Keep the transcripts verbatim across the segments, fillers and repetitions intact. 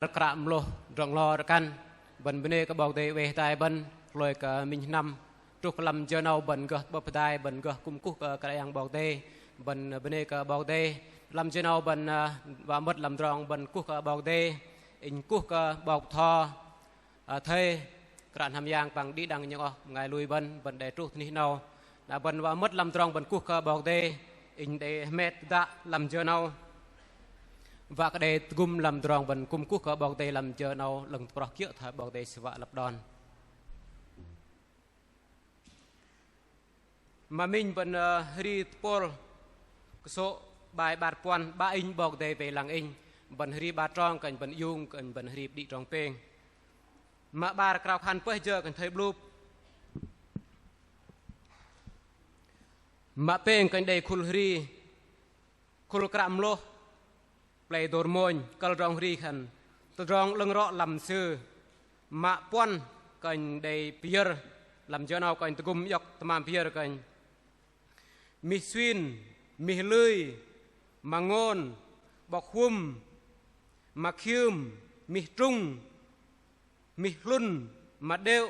Kră mơlôh drŏ nglo rơkăn, bơ̆n bơnê kơ 'Bok Kei-Dei oei hơdai bơ̆n, hlôi kơ minh hnăm truh kơ lăm jơ 'nâu bơ̆n gơh tơ'bơ̆p hơdai, bơ̆n gơh kŭm kuh kơ Kră Yang 'Bok Kei-Dei, bơ̆n bơnê kơ 'Bok Kei-Dei. Lăm jơ 'nâu bơ̆n, ơ, wă mơ̆t lăm tơdrong bơ̆n kuh kơ 'Bok Kei-Dei, inh kuh kơ 'bok bơtho, ơ, thây, kră hnam yang păng đĭ đăng nhŏng oh bơngai lui bơ̆n, bơ̆n đei truh tơ anih 'nâu. Na bơ̆n wă mơ̆t lăm tơdrong bơ̆n kuh kơ 'Bok Kei-Dei, inh đei hơmet tơdă lăm jơ 'nâu. Wă kơ đei tơgŭm lăm tơdrong bơ̆n kŭm kuh kơ 'Bok Kei-Dei lăm jơ 'nâu, 'lơ̆ng tơproh kiơ̆ thoi 'Bok Kei-Dei Sư wă lăp đon. Mă minh bơ̆n, ơ, hơri tơpôl kơsô̆ 'bai 'bar puăn, 'Bă inh 'Bok Kei-Dei wei lăng inh. Bơ̆n hơri 'bar trong kơnh bơ̆n iung, kơnh bơ̆n hơri pơđĭ trong pêng. Mă 'bar krao khan pơih jơ kơnh thây 'blŭp. Mă pêng kơnh đei khul hơri, khul kră mơlôh plei Dôr Mônh, kơ̆l tơdrong hơri khan tơdrong 'lơ̆ng rŏ lăm sư. Mă puăn kơnh đei pơyơ̆r, lăm jơ 'nâu kơnh tơgŭm iŏk tơmam pơyơ̆r kơnh mih suin, mih lưi, măng ngôn, 'bok hŭm, măng khiưm, mih trung, mih hlŭn, măng đê̆,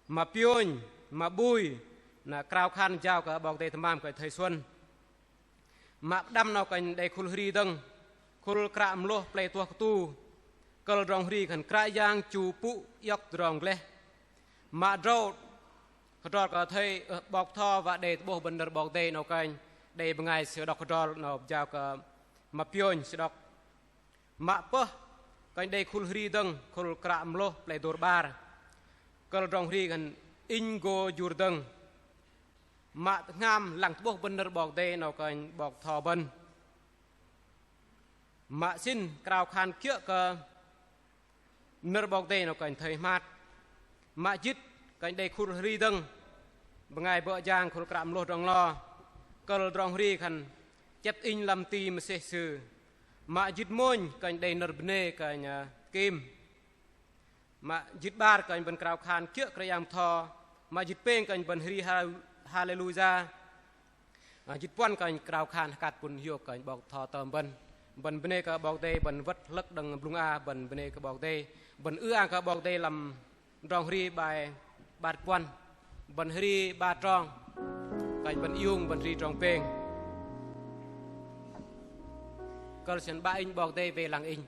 măng piônh, măng 'bui. Na krao khan jao kơ 'Bok Kei-Dei tơmam kơnh thây Xuân. Mă pơđăm 'nâu kơnh đei khul hơri dơ̆ng, khul kră mơlôh plei Tuah Kơtu, kơ̆l tơdrong hơri khan Kră Yang chu pŭ iŏk tơdrong gleh. Mă drâu hơdrol kơ thây, ơ, 'bok bơtho wă đei tơ'bôh bơ̆n nơ̆r 'Bok Kei-Dei 'nâu kơnh đei bơngai sư đŏk hơdrol 'nâu jao kơ mă piônh sư đŏk. Mă pơh kơnh đei khul hơri dơ̆ng, khul kră mơlôh plei Dôr 'Bar, kơ̆l tơdrong hơri khan Inh gô jur dơ̆ng. Mă tơhngam lăng tơ'bôh bơ̆n nơ̆r 'Bok Kei-Dei 'nâu kơnh 'bok bơtho bơ̆n. Mă sĭn krao khan kiơ̆ kơ nơ̆r 'Bok Kei-Dei 'nâu kơnh thây Hmat. Mă jĭt kơnh đei khul hơri dơ̆ng, bơngai bơ̆ jang khul kră mơlôh drŏ nglo, kơ̆l tơdrong hơri khan chĕp inh lăm ti mơsêh Sư. Mă jĭt mônh kơnh đei nơ̆r bơnê kơnh, ơ, Kim. Mă jĭt 'bar kơnh bơ̆n krao khan kiơ̆ Kră Yang bơtho. Mă jĭt pêng kơnh bơ̆n hơri ha-, Haleluya. Ơ, jĭt puăn kơnh krao khan hơkat pŭn hiôk kơnh 'bok bơtho tơm bơ̆n. Bơ̆n bơnê kơ 'Bok Kei-Dei, bơ̆n wơ̆t hlơ̆k đơ̆ng blŭng a, bơ̆n bơnê kơ 'Bok Kei-Dei. Bơ̆n ư-ang kơ 'Bok Kei-Dei lăm tơdrong hơri 'bai 'bar puăn. Bơ̆n hơri 'bar trong. Kơnh bơ̆n iung, bơ̆n hơri trong pêng. Kơ̆l sĭn 'Bă inh 'Bok Kei-Dei wei lăng inh.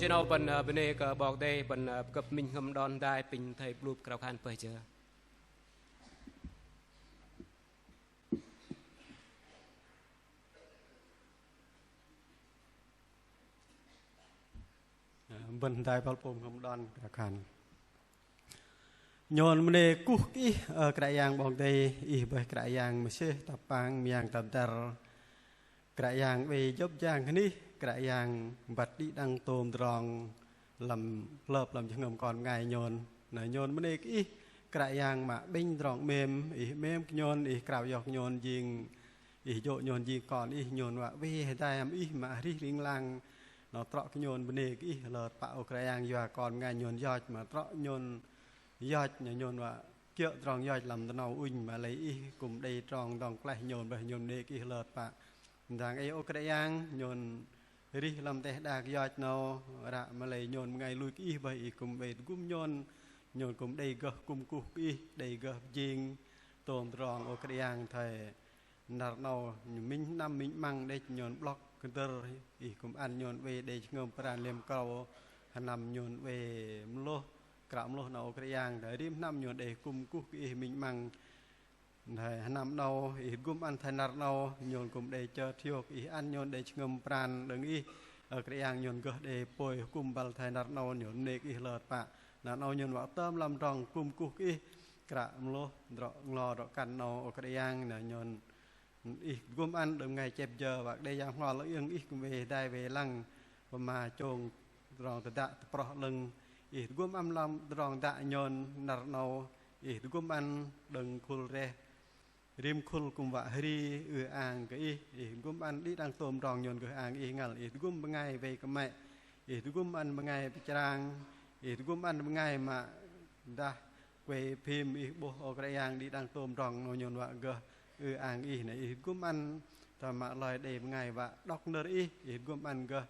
Nâu bơ̆n, ơ, bơnê kơ 'Bok Kei-Dei, bơ̆n, ơ, kơ̆p minh hơm đon hơdai, apinh athei blŭp krao khan pơih jơ. Bơ̆n hơdai băl pôm hơm đon krao khan. Nhôn bơnê kuh kơ Ih, ơ Kră Yang 'Bok Kei-Dei, Ih bơih Kră Yang mơsêh tăp pang, mơyang tăp dăr. Kră Yang oei jơ̆p jang hơnih, Kră Yang băt đĭ đăng tôm tơdrong lăm hlơp lăm jơhngơ̆m kon bơngai nhôn. Na nhôn bơnê kơ Ih, Kră Yang mă 'bĕnh tơdrong 'mêm, Ih 'mêm kơ nhôn, Ih krao iŏk nhôn jing, Ih jô̆ nhôn jing kon Ih, nhôn wă oei hơdai hăm Ih mă arih ling lang. Noh trŏ kơ nhôn bơnê kơ Ih lơ tơpă ơ Kră Yang, yua kon bơngai nhôn yoch mă trŏ nhôn yoch, na nhôn wă kiơ̆ tơdrong yoch lăm dơnâu ŭnh, mă lei Ih kư̆m đei trong dŏng klaih nhôn bơih, nhôn bơnê kơ Ih lơ tơpă. Dang ei ơ Kră Yang, nhôn arih lăm teh đak yoch 'nâu, ră mă lei nhôn bơngai lui kơ Ih bơih, Ih kư̆m oei tơgŭm nhôn, nhôn kư̆m đei gơh kŭm kuh kơ Ih, đei gơh pơjing tôm tơdrong ơ Kră Yang. Thoi năr 'nâu minh hơnăm minh 'măng đĕch nhôn 'blŏk kơdơ̆r, Ih kư̆m ăn nhôn oei đei jơhngơ̆m pran liêm krâu hơnăm, nhôn oei mơlôh, kră mơlôh 'nâu ơ Kră Yang, thoi rim hơnăm nhôn đei kŭm kuh kơ Ih minh 'măng. Thoi hơnăm 'nâu Ih tơgŭm ăn thoi năr 'nâu nhôn kư̆m đei chơt hiôk, Ih ăn nhôn đei jơhngơ̆m pran đơ̆ng Ih, ơ Kră Yang, nhôn gơh đei pôi kŭm băl thoi năr 'nâu, nhôn bơnê kơ Ih lơ tơpă. Năr 'nâu nhôn wă tơm lăm tơdrong kŭm kuh kơ Ih, kră mơlôh, drŏ nglo drŏ kăn 'nâu ơ Kră Yang, na nhôn Ih tơgŭm ăn đơ̆ng bơngai chĕp jơ, wă kơ đei Yang Bơhngol Ưng Ih kư̆m oei hơdai oei lăng, pơma chông tơdrong tơdă tơproh 'lơ̆ng. Ih tơgŭm ăn lăm tơdrong dă nhôn năr 'nâu, Ih tơgŭm ăn đơ̆ng khul reh, rim khul kư̆m wă hơri ư-ang kơ Ih, Ih tơgŭm ăn đĭ đăng tôm tơdrong nhôn gơh ang Ih ngăl, Ih tơgŭm bơngai oei kơmăy, Ih tơgŭm ăn bơngai pơchrang, Ih tơgŭm ăn bơngai mă dah quay phim Ih 'bôh ơ Kră Yang, đĭ đăng tôm tơdrong 'nâu nhôn wă gơh ư-ang Ih. Na Ih tơgŭm ăn thoi mă loi đei bơngai wă đŏk nơ̆r Ih, Ih tơgŭm ăn gơh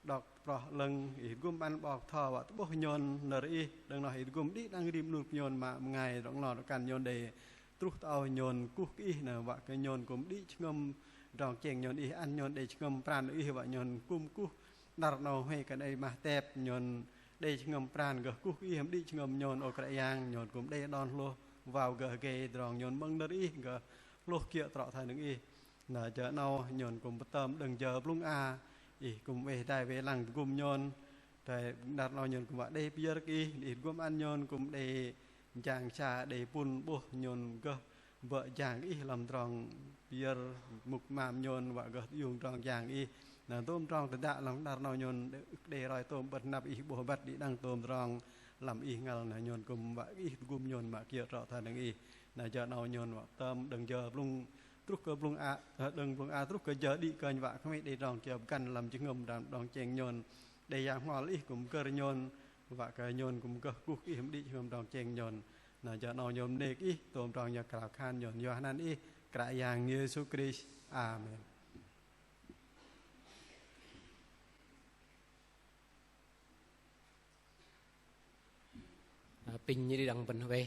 đŏk tơproh 'lơ̆ng, Ih tơgŭm ăn 'bok thơ wă tơ'bôh nhôn nơ̆r Ih, đơ̆ng noh Ih tơgŭm đĭ đăng rim 'nut nhôn mă bơngai drŏ nglo drŏ kăn nhôn đei truh tơ âu nhôn kuh kơ Ih, na wă kơ nhôn kư̆m đĭ jơhngơ̆m tơdrong chĕng nhôn Ih ăn nhôn đei jơhngơ̆m pran đơ̆ng Ih, wă nhôn kŭm kuh năr 'nâu huay kơ đei mah tep, nhôn đei jơhngơ̆m pran gơh kuh kơ Ih hăm đĭ jơhngơ̆m nhôn ơ Kră Yang, nhôn kư̆m đei đon hlôh wao gơh gei tơdrong nhôn mơ̆ng nơ̆r Ih gơh hlôh kiơ̆ trŏ thoi đơ̆ng Ih. Na jơ 'nâu nhôn kư̆m pơtơm đơ̆ng jơ blŭng a, Ih kư̆m oei hơdai oei lăng tơgŭm nhôn. Thoi năr 'nâu nhôn kư̆m wă đei pơyơ̆r kơ Ih, Ih tơgŭm ăn nhôn kư̆m đei jang sa đei pŭn 'bôh nhôn gơh bơ̆ jang Ih lăm tơdrong pơyơ̆r mŭk mam nhôn, wă gơh tơiung tơdrong jang Ih. Na tôm tơdrong tơdă lăm năr 'nâu nhôn ưh kơ đei roi tôm 'bơ̆t hơnăp Ih 'bôh băt đĭ đăng tôm tơdrong lăm Ih ngăl, na nhôn kư̆m wă Ih tơgŭm nhôn mă kiơ̆ trŏ thoi đơ̆ng Ih. Na jơ 'nâu nhôn wă tơm đơ̆ng jơ blŭng truh kơ blŭng a, ơ, đơ̆ng blŭng a truh kơ jơ đĭ kơnh wă kơ mă đei tơdrong kiơ pơgăn lăm jơhngơ̆m tơdrong chĕng nhôn. Đei Yang Bơhngol Ih kư̆m gơ̆r nhôn, wă kơ nhôn kư̆m gơh kuh kơ Ih hăm đĭ jơhngơ̆m tơdrong chĕng nhôn. Na jơ 'nâu nhôn bơnê kơ Ih, tôm tơdrong nhôn krao khan nhôn yua hơnăn Ih, Kră Yang Yêsu Krist. Amen. Apinh đĭ đăng bơ̆n oei.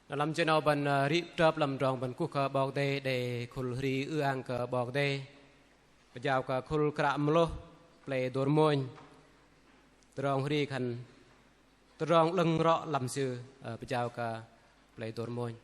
Na lăm jơ 'nâu bơ̆n, ơ, rĭ pơtrơp lăm tơdrong bơ̆n kuh kơ 'Bok Kei-Dei, đei khul hơri ư-ang kơ 'Bok Kei-Dei. Pơjao kơ khul Kră Mơlôh, pơlei Dôr Mônh. Tơdrong hơri khan Tơdrong 'Lơ̆ng Rŏ Lăm Sư, ơ, pơjao kơ pơlei Dôr Mônh.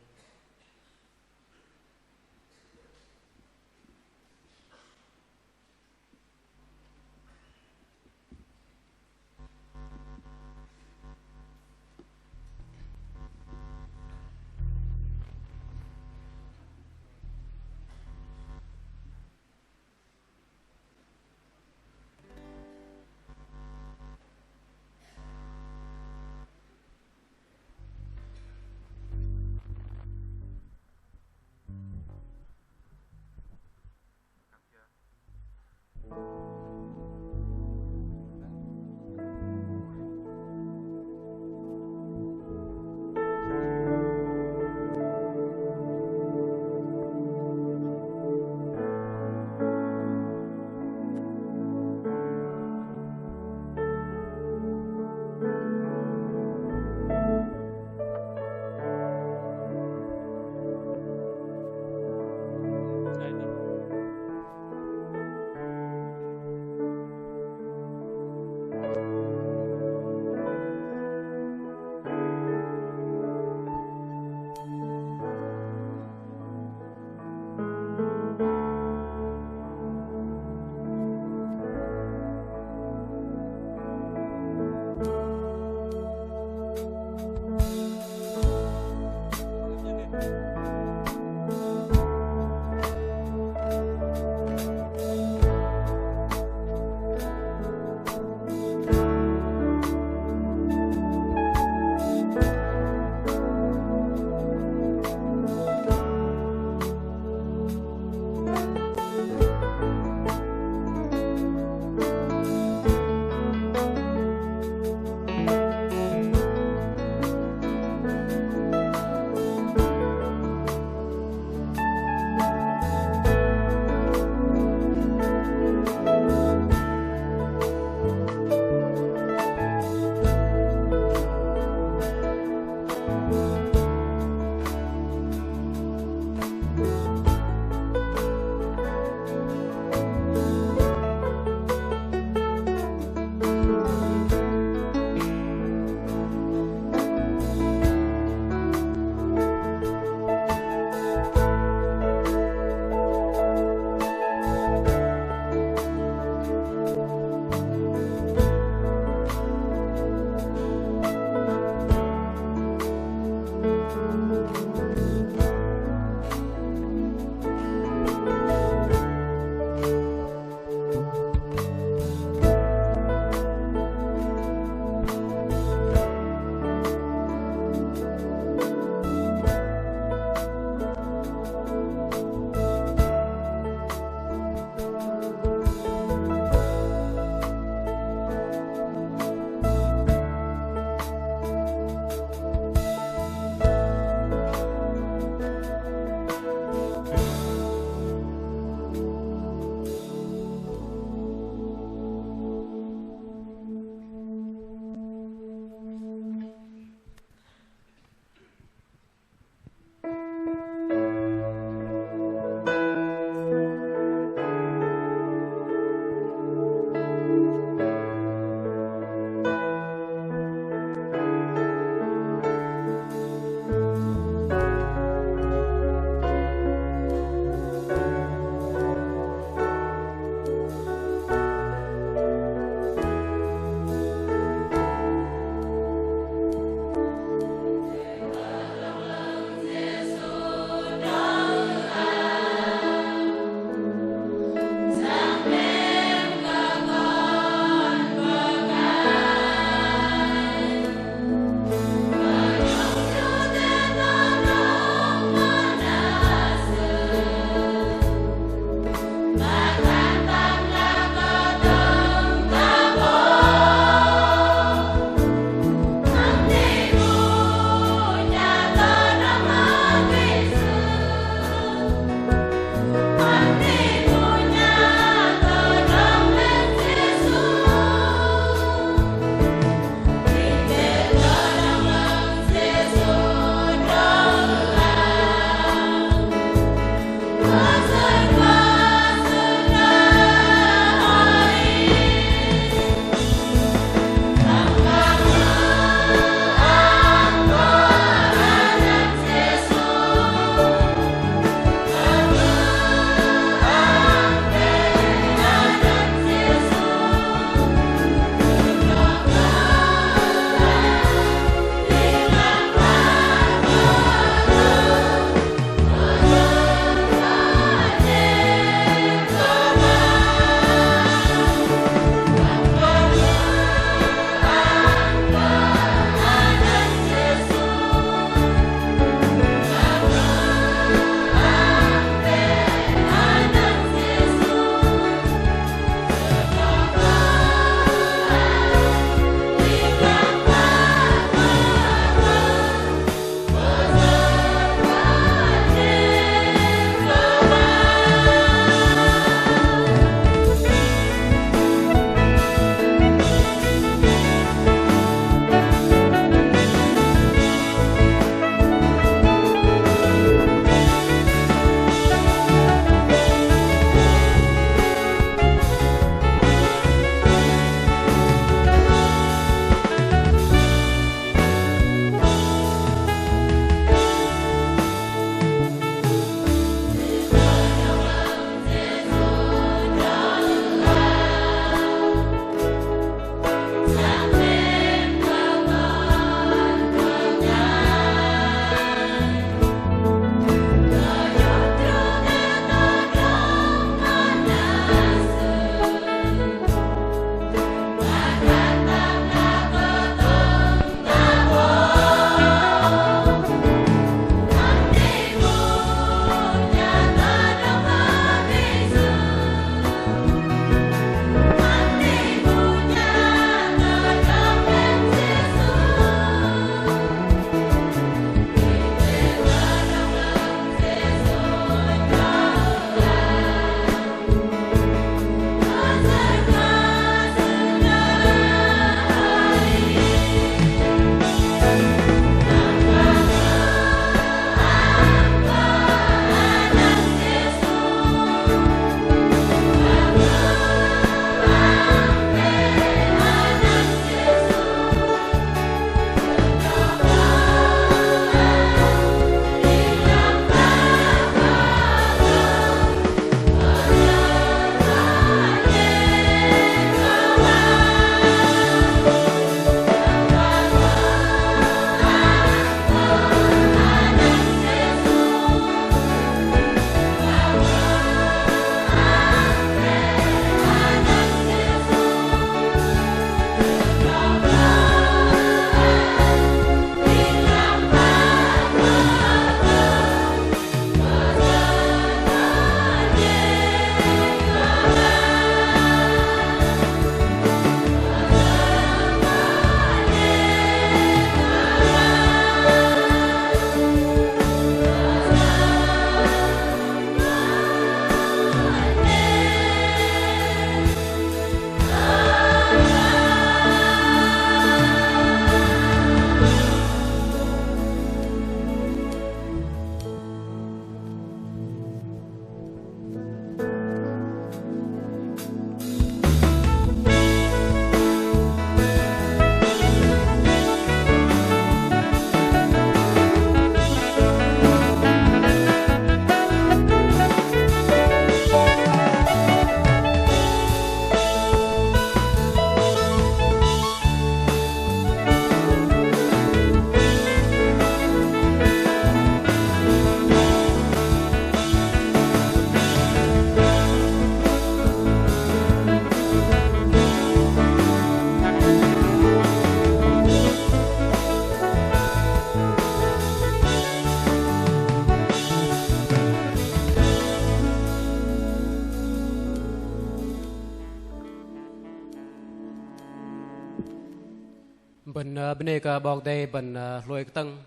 Bơnê kơ 'Bok Kei-Dei bơ̆n, ơ, hlôi kơtơ̆ng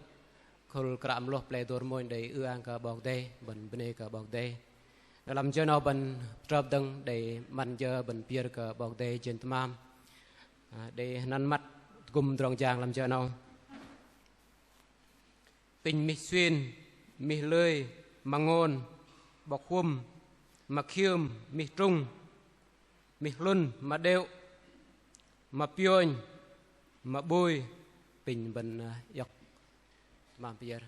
khul kră mơlôh plei Dôr Mônh đei ư-ang kơ 'Bok Kei-Dei, bơ̆n bơnê kơ 'Bok Kei-Dei. Lăm jơ 'nâu bơ̆n trơp dơ̆ng đei 'măn jơ bơ̆n pơyơ̆r kơ 'Bok Kei-Dei jên tơmam. Ơ, đei hơnăn măt tơgŭm tơdrong jang lăm jơ 'nâu. Apinh mih Suyên, mih Lơi, ma Ngôn, 'Bok Huôm, ma Khiêm, mih Trung, mih Hlŭn, ma Đêo, ma Piônh, ma Bui, apinh bơ̆n, ơ, iŏk tơmam pơyơ̆r.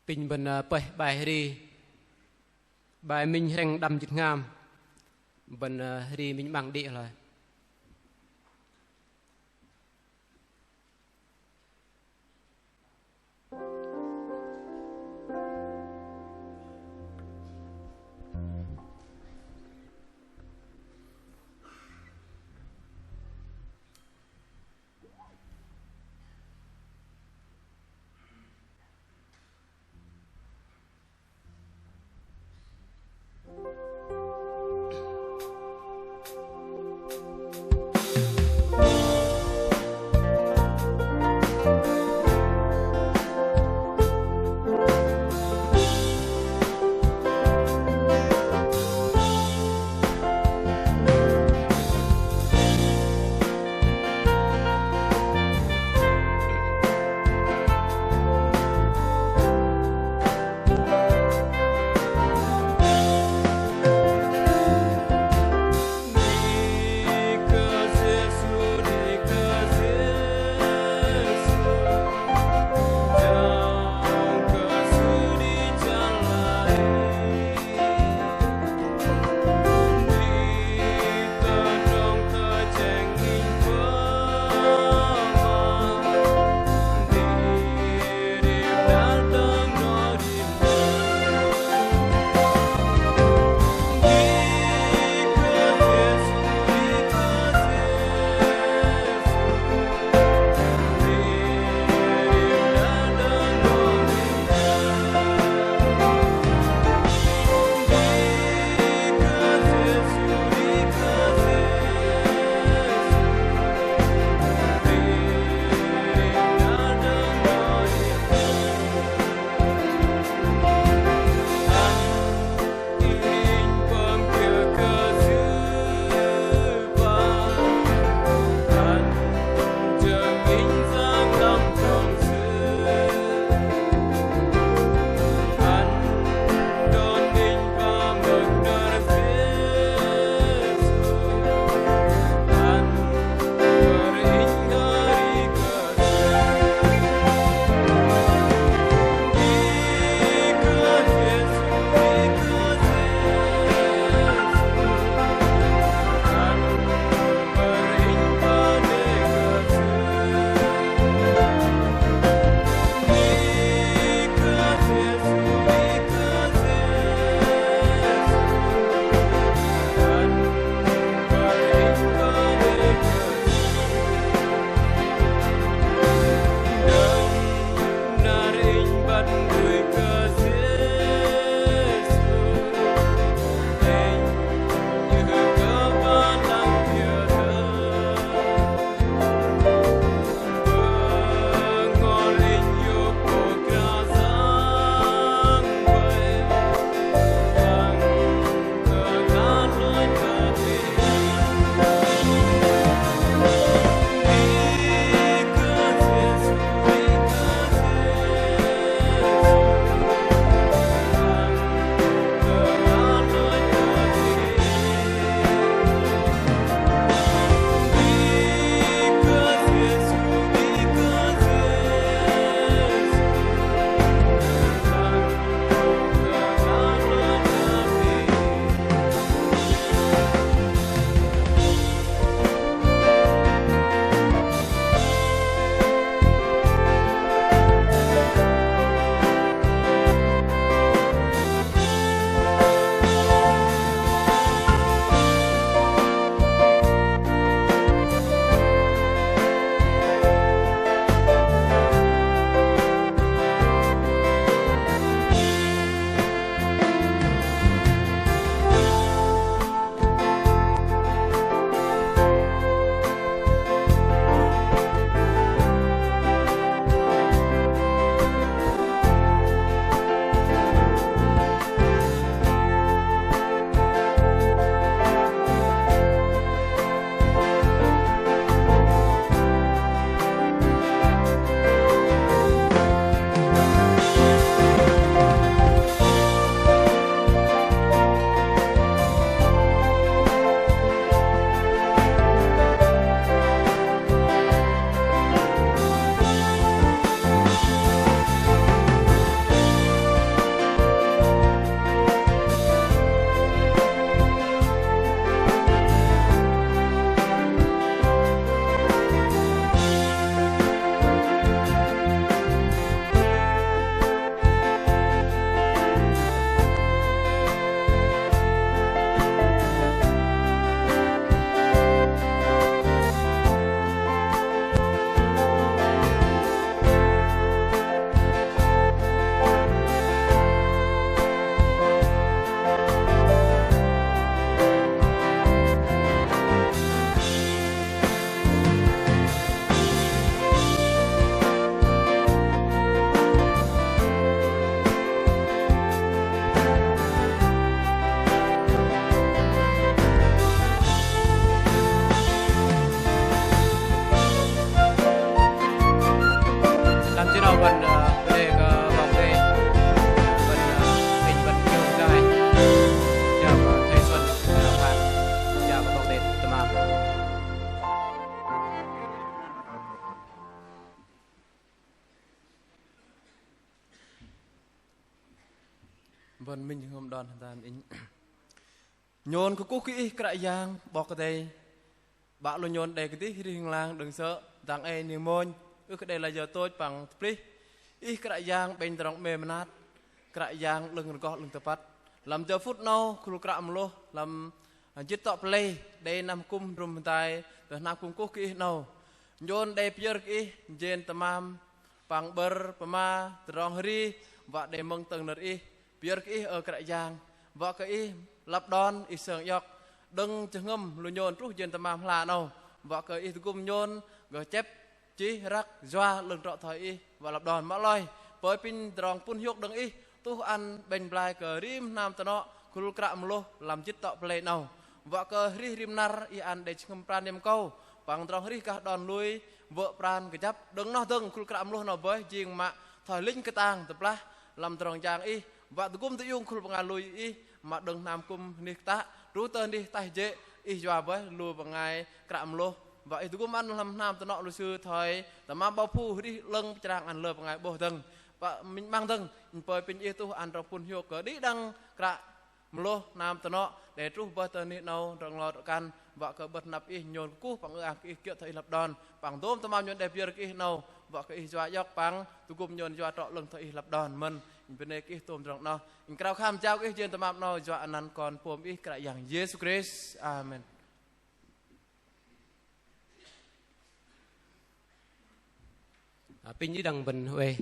Apinh bơ̆n, ơ, pơih 'bai hơri, 'bai minh hrĕng đăm jĭt hngam, bơ̆n, ơ, hơri minh 'măng đĭ hloi. Bơ̆n minh jơhngơ̆m đon hơdai inh. Nhôn kơkuh kơ Ih Kră Yang 'Bok Kei-Dei. 'Bă lu nhôn đei kơdih arih ling lang đơ̆ng sơ̆ dang ei ning mônh. Ưh kơ đei layơ tôch păng tơplih. Ih Kră Yang 'bĕnh tơdrong 'mê mơnat. Kră Yang 'lơ̆ng rơgoh 'lơ̆ng tơpăt. Lăm jơ phŭt 'nâu khul kră mơlôh lăm jĭt tŏ pơlei đei năm kŭm hrŭm hơdai tơ hnam kŭm kơkuh kơ Ih 'nâu. Nhôn đei pơyơ̆r kơ Ih jên tơmam păng 'bơ̆r pơma tơdrong arih wă đei mơ̆ng tơ̆ng nơ̆r Ih. Pơyơ̆r kơ Ih ơ Kră Yang, wă kơ Ih lăp đon Ih sơng iŏk đơ̆ng jơhngơ̆m lu nhôn truh jên tơmam hla 'nâu, wă kơ Ih tơgŭm nhôn gơh chĕp chih răk yua 'lơ̆ng trŏ thoi Ih wă lăp đon mă loi. Pơi apinh tơdrong pŭn hiôk đơ̆ng Ih tuh ăn 'bĕnh blai kơ rim hnam tơnŏ khul kră mơlôh lăm jĭt tŏ pơlei 'nâu. Wă kơ arih rim năr Ih ăn đei jơhngơ̆m pran 'nêm akâu păng tơdrong arih gah đon lui wơ̆ pran kơjăp. Đơ̆ng noh dơ̆ng khul kră mơlôh 'nâu bơih jing mă thoi linh kơtang tơblah lăm tơdrong jang Ih, wă tơgŭm tơiung khul bơngai lui Ih mă đơ̆ng hnam kŭm hnih kơtă truh tơ hnih ataih jê̆ Ih yua bơih lu bơngai kră mơlôh. Wă Ih tơgŭm ăn lăm hnam tơnŏ lu sư thoi tơmam 'bâu phu arih 'lơ̆ng pơchrang ăn lơ bơngai 'bôh dơ̆ng. Wă minh 'măng dơ̆ng, pơi apinh Ih tuh ăn tơdrong pŭn hiôk kơ đĭ đăng kră mơlôh hnam tơnŏ đe truh bơih tơ hnih 'nâu tơdrong lơ drŏ-kăn, wă kơ bơ̆t anăp Ih nhôn kơkuh păng ư-ang kơ Ih kiơ̆ thoi Ih lăp đon, păng dôm tơmam nhôn đe pơyơ̆r kơ Ih 'nâu, wă kơ Ih yua iŏk păng tơgŭm nhôn yua trŏ 'lơ̆ng thoi Ih lăp đon mơ̆n. Inh bơnê kơ Ih tôm tơdrong noh. Inh krao kham jao kơ Ih jên tơmam 'nâu yua anăn Kon pôm Ih Kră Yang Yêsu Krist. Amen. Apinh đĭ đăng bơ̆n oei.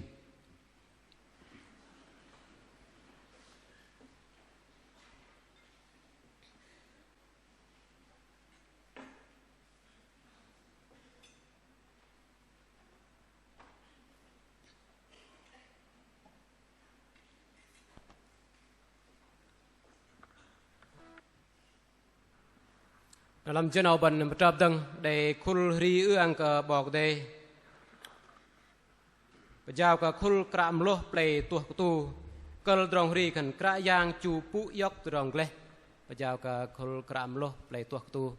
Lăm jơ 'nâu bơ̆n pơtrơp dơ̆ng đei khul hri ư-ang kơ 'Bok Kei-Dei. Pơjao kơ khul kră mơlôh plei tuh kơtu. Kơ̆l tơdrong hri khan Kră Yang chu pŭ iŏk tơdrong gleh. Pơjao kơ khul kră mơlôh plei tuh kơtu.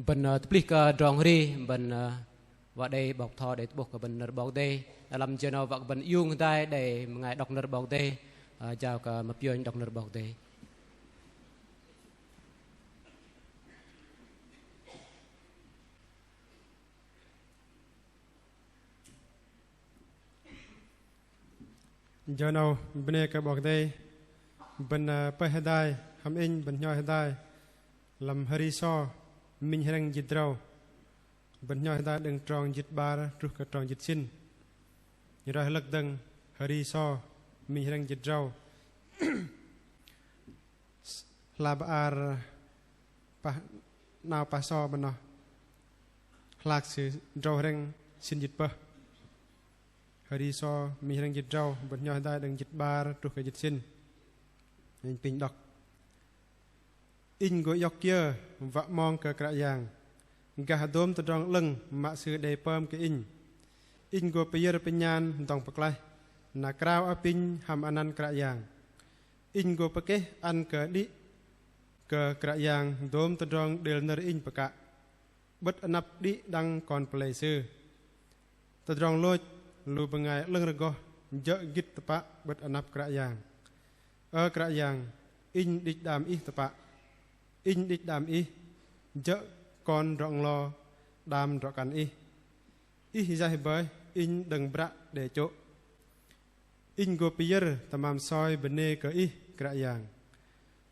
Bơ̆n, ơ, tơplih kơ tơdrong hri, bơ̆n, ơ, wă đei 'bok bơtho đei tơ'bôh kơ bơ̆n nơ̆r 'Bok Kei-Dei. Lăm jơ 'nâu wă kơ bơ̆n iung hơdai đei bơngai đŏk nơ̆r 'Bok Kei-Dei, ơ, jao kơ mă piônh đŏk nơ̆r 'Bok Kei-Dei. Jơ 'nâu bơnê kơ 'Bok Kei-Dei, bơ̆n, ơ, pơih hơdai, hăm inh bơ̆n hnhoi hơdai lăm Hri So, minh hrĕng jĭt drâu. Bơ̆n hnhoi hơdai đơ̆ng trong jĭt 'bar truh kơ trong jĭt sĭn. Nhi roi hơlơ̆k dơ̆ng Hri So, minh hrĕng jĭt drâu. Hla bơar pah, 'nao pah sô mơnoh. Hlak sư drâu hrĕng sĭn jĭt pơh. Hri So, minh hrĕng jĭt drâu, bơ̆n hnhoi hơdai đơ̆ng jĭt 'bar truh kơ jĭt sĭn. Inh apinh đŏk. Inh gô iŏk kiơ wă 'mong kơ Kră Yang, gah dôm tơdrong 'lơ̆ng mă Sư đei pơm kơ inh. Inh gô pơyơ̆r pơnhan dŏng pơklaih, na krao apinh hăm anăn Kră Yang. Inh gô pơkeh ăn kơ đĭ kơ Kră Yang dôm tơdrong đêl nơ̆r inh pơkă, 'bơ̆t anăp đĭ đăng kon pơlei Sư. Tơdrong lôch lu bơngai 'lơ̆ng rơgoh jơ̆ gĭt tơpă 'bơ̆t anăp Kră Yang. Ơ Kră Yang, inh đĭch đam Ih tơpă. Inh đĭch đam Ih, jơ̆ kon drŏ-nglo đam drŏ-kăn Ih. Ih yaih bơih inh đơ̆ng bră đe chô̆. Inh gô pơyơ̆r tơmam soi bơnê kơ Ih Kră Yang,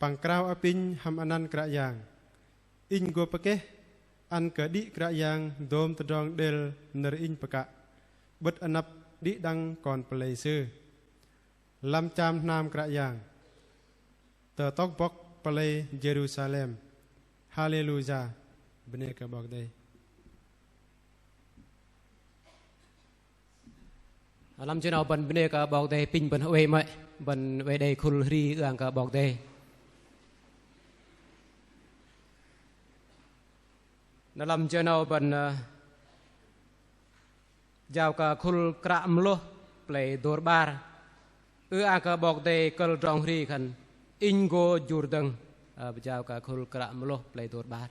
păng krao apinh hăm anăn Kră Yang. Inh gô pơkeh ăn kơ đĭ Kră Yang dôm tơdrong đêl nơ̆r inh pơkă, 'bơ̆t anăp đĭ đăng kon pơlei Sư. Lăm cham hnam Kră Yang, tơ tŏk bŏk pơlei Jêrusalem. Haleluya. Bơnê kơ 'Bok Kei-Dei. Lăm jơ 'nâu bơ̆n bơnê kơ 'Bok Kei-Dei, apinh bơ̆n oei mơ̆i, bơ̆n oei đei khul hri ư-ang kơ 'Bok Kei-Dei. Na lăm jơ 'nâu bơ̆n, ơ, jao kơ khul Kră Mơlôh plei Dôr 'Bar. Ư-ang kơ 'Bok Kei-Dei kơ̆l tơdrong hri khan Inh gô jur dơ̆ng. Ơ, jao kơ khul Kră Mơlôh plei Dôr 'Bar.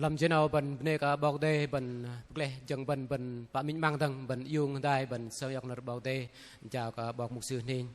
Lăm jơ 'nâu bơ̆n bơnê kơ 'Bok Kei-Dei, bơ̆n pơgleh jơ̆ng bơ̆n, bơ̆n pă minh 'măng dơ̆ng, bơ̆n iung hơdai, bơ̆n sơng iŏk nơ̆r 'Bok Kei-Dei, jao kơ 'bok mục sư Hning.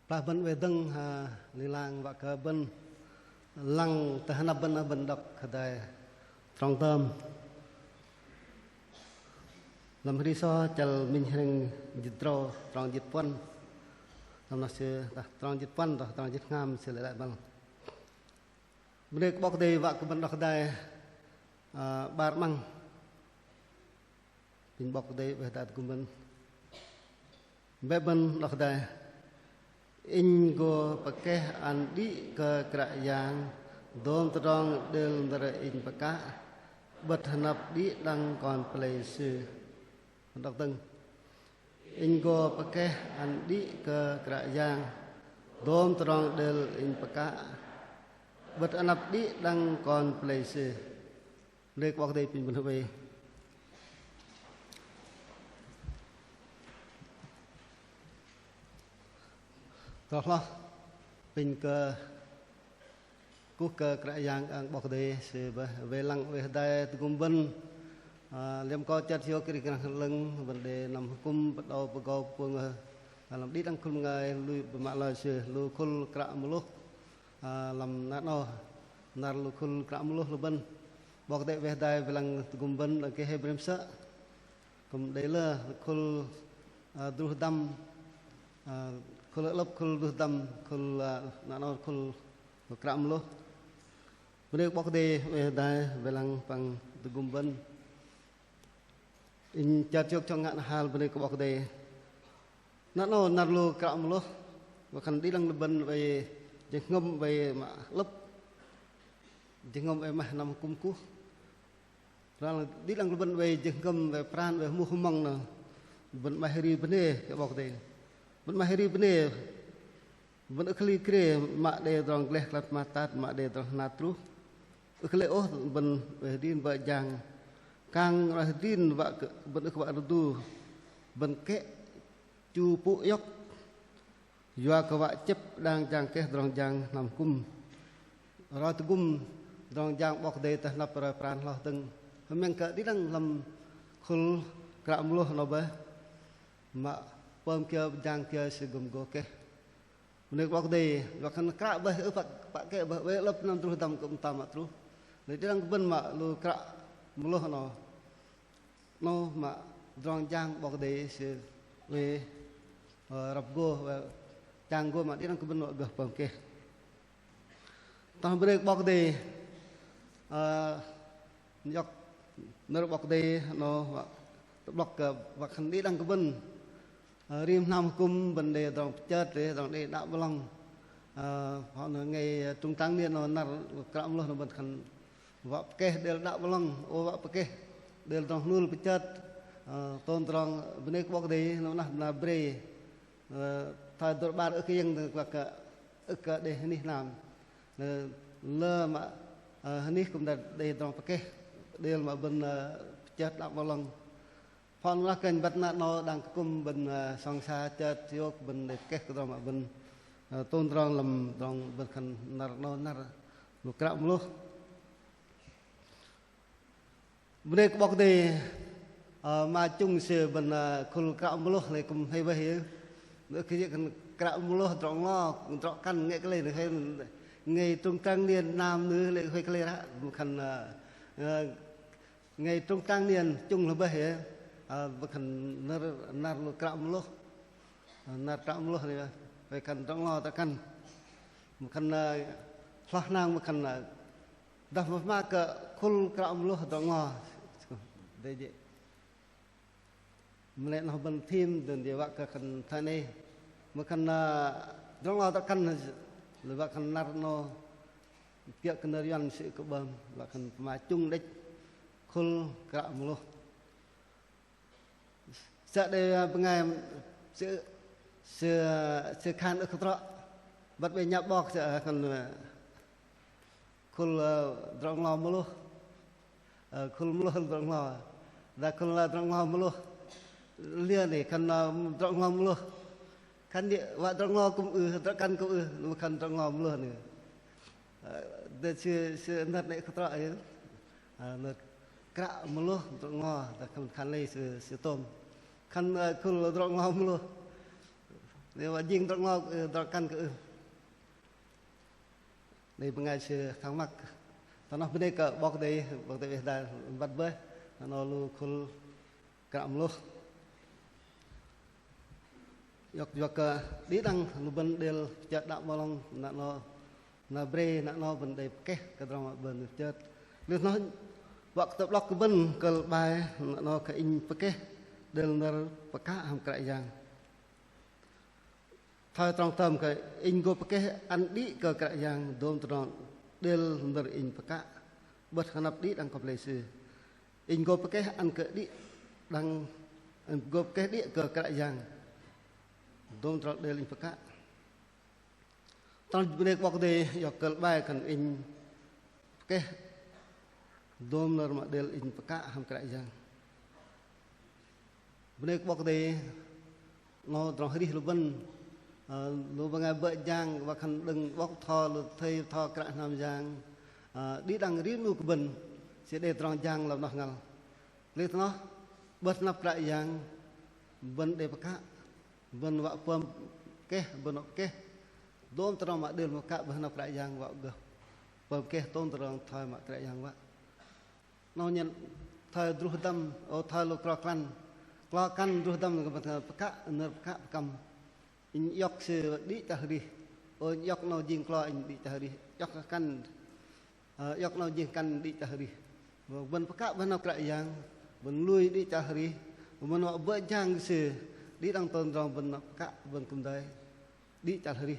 Plah bơ̆n oei dơ̆ng, ha, ling lang wă kơ bơ̆n lăng tơ hơnăp bơ̆n, bơ̆n đŏk hơdai trong tơm. Lăm Hri Sô chăl minh hrĕng jĭt drâu, trong jĭt puăn. Lăm noh sư, dah, trong jĭt puăn, dah, trong jĭt hngam sư lei lăi băl. Bơnê kơ 'Bok Kei-Dei wă kơ bơ̆n đŏk hơdai, ơ, 'bar 'măng. Apinh 'Bok Kei-Dei oei hơdai tơgŭm bơ̆n. Bĕ bơ̆n đŏk hơdai. Inh gô pơkeh ăn đĭ kơ Kră Yang dôm tơdrong đêl nơ̆r inh pơkă, 'bơ̆t hơnăp đĭ đăng kon pơlei Sư. Bơ̆n đŏk dơ̆ng. Inh gô pơkeh ăn đĭ kơ Kră Yang dôm tơdrong đêl inh pơkă, 'bơ̆t hơnăp đĭ đăng kon pơlei Sư. Bơnê kơ 'Bok Kei-Dei, apinh bơ̆n hơbei. Tơl hloh, apinh kơ kuh kơ Kră Yang, ang 'Bok Kei-Dei, Sư bơih wei lăng oei hơdai tơgŭm bơ̆n. Ơ, liêm kơ chơt hiôk arih krăng 'lơ̆ng, bơ̆n đei năm hơkŭm pơđâu pơgâu pơgơ̆ng, ơ, lăm đĭ đăng khul bơngai lui bơ̆n mă loi Sư, lu khul kră mơlôh. Ơ, lăm năr 'nâu, năr lu khul kră mơlôh lu bơ̆n. 'Bok Kei-Dei oei hơdai wei lăng tơgŭm bơ̆n, đăng kơ hei brem sơ̆. Kư̆m đei lơ khul, ơ, druh dăm, ơ, khul 'lơ̆p, khul druh dăm, khul, ơ, năr 'nâu khul kră mơlôh. Bơnê kơ 'Bok Kei-Dei oei hơdai wei lăng păng tơgŭm bơ̆n. Inh chơt hiôk chŏng ngă hal bơnê kơ 'Bok Kei-Dei. Năr 'nâu năr lu kră mơlôh, wă khan đĭ đăng lu bơ̆n oei jơhngơ̆m oei mă 'lơ̆p, jơhngơ̆m oei mă năm hơkŭm kuh. Răng đĭ đăng lu bơ̆n oei jơhngơ̆m oei pran oei hmuh hơmăng nơ. Bơ̆n 'maih ri bơnê kơ 'Bok Kei-Dei. Bơ̆n 'maih ri bơnê. Bơ̆n ưh kơ hli krê mă đei tơdrong gleh glăt pơmat tat, mă đei tơdrong hnat truh. Ưh kơ lei ôh bơ̆n oei hơdrin bơ̆ jang. Kang oei hơdrin wă kơ bơ̆n ưh kơ wă rơdu. Bơ̆n kĕ chu pŭ iŏk. Yua kơ wă chĕp đang jang keh tơdrong jang hnam hơkŭm. Roi tơgŭm tơdrong jang 'Bok Kei-Dei tơ hơnăp roi pran hloh dơ̆ng. Hơmĕng kơ đĭ đăng lăm khul kră mơlôh 'nâu bơih. Mă pơm kiơ jang kiơ Sư gŭm gô keh. Bơnê kơ 'Bok Kei-Dei, wă khan kră bơih, ưh pă, pă kĕ bơih, oei 'lơ̆p năm druh dăm kư̆m tam mă truh. Lei đĭ đăng bơ̆n mă lu kră mơlôh 'nâu. 'Nâu mă tơdrong jang 'Bok Kei-Dei Sư oei, ơ, răp gô, oei jang gô mă đĭ đăng kơ bơ̆n wă gơh pơm keh. Tơdah bơnê kơ 'Bok Kei-Dei, ơ, iŏk nơ̆r 'Bok Kei-Dei 'nâu wă tơ'blŏk kơ wă khan đĭ đăng kơ bơ̆n. Ơ, rim hnam hơkŭm bơ̆n đei tơdrong pơchơt, đei tơdrong đei đă 'blŏng. Ơ, hŏ nơ ngai trung tráng niên 'nâu năr kră mơlôh 'nâu bơ̆n khan wă pơkeh đêl đă 'blŏng, ơ wă pơkeh đêl tơdrong hnul pơchơt. Ơ, tôn tơdrong bơnê kơ 'Bok Kei-Dei 'nâu nah năr brei. Ơ, thoi dơ̆r 'bar ưh kơ yĕng dơ̆ng wă kơ ưh kơ đei hơnih hnam. Ơ, lơ mă, ơ, hơnih kư̆m đei, đei tơdrong pơkeh. Đêl mă bơ̆n, ơ, pơchơt đă 'blŏng. Phŏn lah kơnh băt năr 'nâu đang kư̆m bơ̆n, ơ, sŏng sa chơt hiôk bơ̆n đei pơkeh kơ tơdrong mă bơ̆n, ơ, tôn tơdrong lăm tơdrong bơ̆n khan năr 'nâu năr lu kră mơlôh. Bơnê kơ 'Bok Kei-Dei, ơ, mă chung sư bơ̆n, ơ, khul kră mơlôh lei kư̆m hei bơih. Ưh kơ jê̆ khan kră mơlôh drŏ nglo, drŏ kăn ngei kơ lei, ngai trung tráng niên nam nư lei huay kơ lei ră, khan, ơ, ơ, ngai trung tráng niên chung lei bơih, ơ, bơ̆n khan năr, năr lu kră mơlôh. Ơ, năr kră mơlôh lei, huay khan drŏ nglo drŏ kăn. Bơ̆n khan, ơ, hloh hnang bơ̆n khan, ơ, dah mă kơ khul kră mơlôh drŏ nglo. Đei jê̆. Mă lei noh bơ̆n thim dơ̆ng đei wă kơ khan thoi noh. Mă khan, ơ, drŏ nglo drăkăn, lu wă khan năr noh kiơ̆ kơ nơ̆r Yuăn sư kơ bơm, wă khan pơma chung đĕch khul kră mơlôh. Sư đei, ơ, bơngai sư, sư, sư khan ưh kơ trŏ. Băt bĕ nhă 'bok sư, ơ, khan, ơ, khul, ơ, drŏ nglo mơlôh. Ơ, khul mơlôh drŏ nglo. Dah khul, ơ, drŏ nglo mơlôh. Liơ noh khan, ơ, drŏ nglo mơlôh. Khan đĭ wă drŏ nglo kư̆m ưh, drăkăn kư̆m ưh, lu khan drŏ nglo mơlôh noh. Ơ, đei sư, sư năr noh ưh kơ trŏ ôh. Ơ, nơ̆r kră mơlôh drŏ nglo, dah khan, khan lei sư, sư tôm. Khan, ơ, khul drŏ nglo mơlôh. Đei wă jing drŏ nglo, ơ, drăkăn kơ ưh. Đei bơngai sư thắc mắc. Tơ noh bơnê kơ 'Bok Kei-Dei, 'Bok Kei-Dei weh dai băt bơih. Tơ noh lu khul kră mơlôh. Iŏk, iŏk kơ đĭ đăng lu bơ̆n đei pơchơt đă 'mơ̆i lŏng, năr noh, năr bre, năr noh bơ̆n đei pơkeh kơ tơdrong bơ̆n pơchơt. Lei noh, wă kơ tơ'blŏk kơ bơ̆n kơ̆l 'bai, năr noh kơ inh pơkeh đêl nơ̆r pơkă hăm Kră Yang. Thoi trong tơm kơ inh gô pơkeh ăn đĭ kơ Kră Yang dôm tơdrong đêl nơ̆r inh pơkă 'bơ̆t hơnăp đĭ đăng kơ pơlei Sư. Inh gô pơkeh ăn kơ đĭ đăng, inh gô pơkeh đĭ kơ Kră Yang dôm tơdrong đêl inh pơkă. Tơdrong bơnê kơ 'Bok Kei-Dei, iŏk kơ̆l 'bai khan inh pơkeh dôm nơ̆r mă đêl inh pơkă hăm Kră Yang. Bơnê kơ 'Bok Kei-Dei, noh tơdrong arih lu bơ̆n, ơ, lu bơngai bơ̆ jang, wă khan đơ̆ng 'bok bơtho, lu thây bơtho kră hnam jang, ơ, đĭ đăng rim 'nu kơ bơ̆n, sư đei tơdrong jang lăm noh ngăl. Lei tơ noh, 'bơ̆t hơnăp Kră Yang, bơ̆n đei pơkă, bơ̆n wă pơm keh, bơ̆n wă keh dôm tơdrong mă đêl mă pơkă 'bơ̆t hơnăp Kră Yang wă gơh pơm keh dôm tơdrong thoi mă Kră Yang wă. Noh nhen thoi druh dăm, ơ, thoi lu klo kăn. Klo kăn druh dăm pơkă, nơ̆r pơkă pơkăm. Inh iŏk sư đĭ chăl arih. Ơ, inh iŏk noh jing klo inh đĭ chăl arih. Iŏk kăn, ơ, iŏk noh jing kăn đĭ chăl arih. Bơ̆n pơkă 'bơ̆t hơnăp Kră Yang, bơ̆n lui đĭ chăl arih. Bơ̆n wă bơ̆ jang kơ sư, đĭ đăng tôm tơdrong bơ̆n pơkă, bơ̆n kư̆m đei đĭ chăl arih.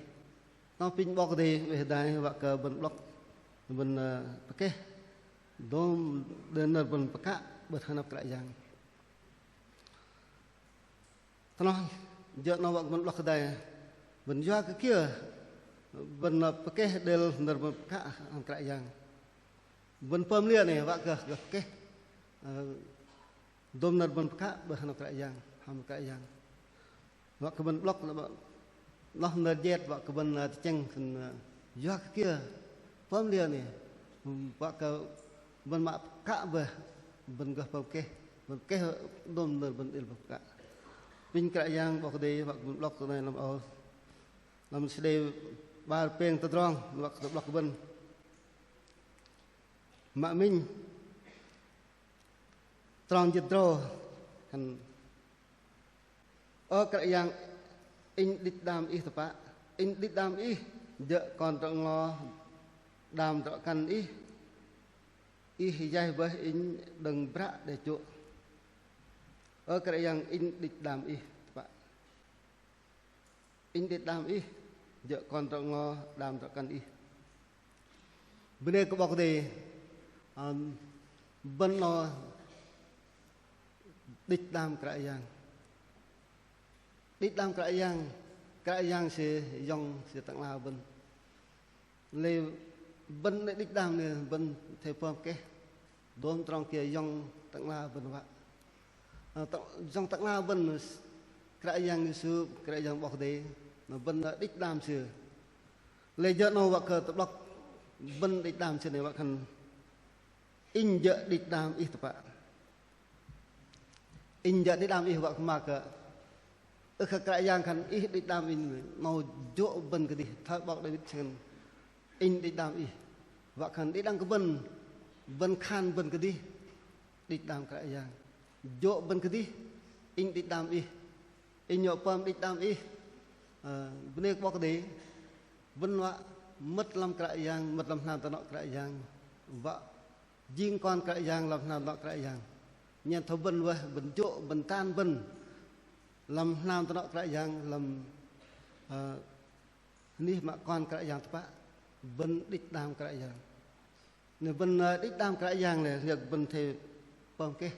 Noh apinh 'Bok Kei-Dei weh dai wă kơ bơ̆n 'blŏk, bơ̆n, ơ, pơkeh dôm đêl nơ̆r bơ̆n pơkă 'bơ̆t hơnăp Kră Yang. Tơ noh, jơ̆ noh wă kơ bơ̆n 'blŏk kơdai, bơ̆n yua kơ kiơ bơ̆n, ơ, pơkeh đêl nơ̆r bơ̆n pơkă hăm Kră Yang. Bơ̆n pơm liơ noh wă kơ gơh pơkeh, ơ, dôm nơ̆r bơ̆n pơkă 'bơ̆t hơnăp Kră Yang, hăm Kră Yang. Wă kơ bơ̆n 'blŏk, noh nơ̆r jet, wă kơ bơ̆n, ơ, tơchĕng khan, ơ, yua kơ kiơ pơm liơ noh, wă kơ bơ̆n mă pơkă bơih, bơ̆n gơh pơm keh, bơ̆n keh dôm nơ̆r bơ̆n đêl pơkă. Apinh Kră Yang 'Bok Kei-Dei, wă kơ bơ̆n 'blŏk tơ noh lăm âu, lăm sư đei 'bar pêng tơdrong, wă kơ tơ'blŏk bơ̆n. Mă minh, trong jĭt tơdrâu, khan: Ơ Kră Yang, inh đĭch đam Ih tơpă. Inh đĭch đam Ih, jơ̆ kon drŏ nglo đam drŏ kăn Ih. Ih yaih bơih inh đơ̆ng bră đe jô̆. Ơ Kră Yang, inh đĭch đam Ih tơpă. Inh đĭch đam Ih, jơ̆ kon drŏ nglo đam drŏ kăn Ih. Bơnê kơ 'Bok Kei-Dei, ơ, bơ̆n 'nâu đĭch đam Kră Yang. Đĭch đam Kră Yang, Kră Yang Sư yŏng Sư tơ'ngla bơ̆n. Lei bơ̆n đĭch đam noh bơ̆n athei pơm keh dôm tơdrong kiơ yŏng tơ'ngla bơ̆n wă. Ơ, tơ-, yŏng tơ'ngla bơ̆n, Kră Yang Yêsu, Kră Yang 'Bok Kei-Dei, noh bơ̆n đĭch đam Sư. Lei jơ̆ 'nâu wă kơ tơ'blŏk bơ̆n đĭch đam Sư noh wă khan: Inh jơ̆ đĭch đam Ih tơpă. Inh jơ̆ đĭch đam Ih, wă kơ mă kơ, ưh kơ Kră Yang khan Ih đĭch đam inh, 'nâu jô̆ bơ̆n kơdih, thoi 'bok Đawit sư khan: Inh đĭch đam Ih. Wă khan đĭ đăng kơ bơ̆n, bơ̆n khan bơ̆n kơdih đĭch đam Kră Yang. Jô̆ bơ̆n kơdih, inh đĭch đam Ih. Inh yŏ pơm đĭch đam Ih. Ơ, bơnê kơ 'Bok Kei-Dei, bơ̆n wă mơ̆t lăm Kră Yang, mơ̆t lăm hnam tơnŏ Kră Yang, wă jing kon Kră Yang lăm hnam tơnŏ Kră Yang. Nhen thoi bơ̆n weh, bơ̆n jô̆, bơ̆n tan bơ̆n, Lăm hnam tơnŏ Kră Yang, lăm, ơ, anih mă kon Kră Yang tơpă, bơ̆n đĭch đam Kră Yang. Nơ bơ̆n, ơ, đĭch đam Kră Yang lei, yua kơ bơ̆n athei pơm keh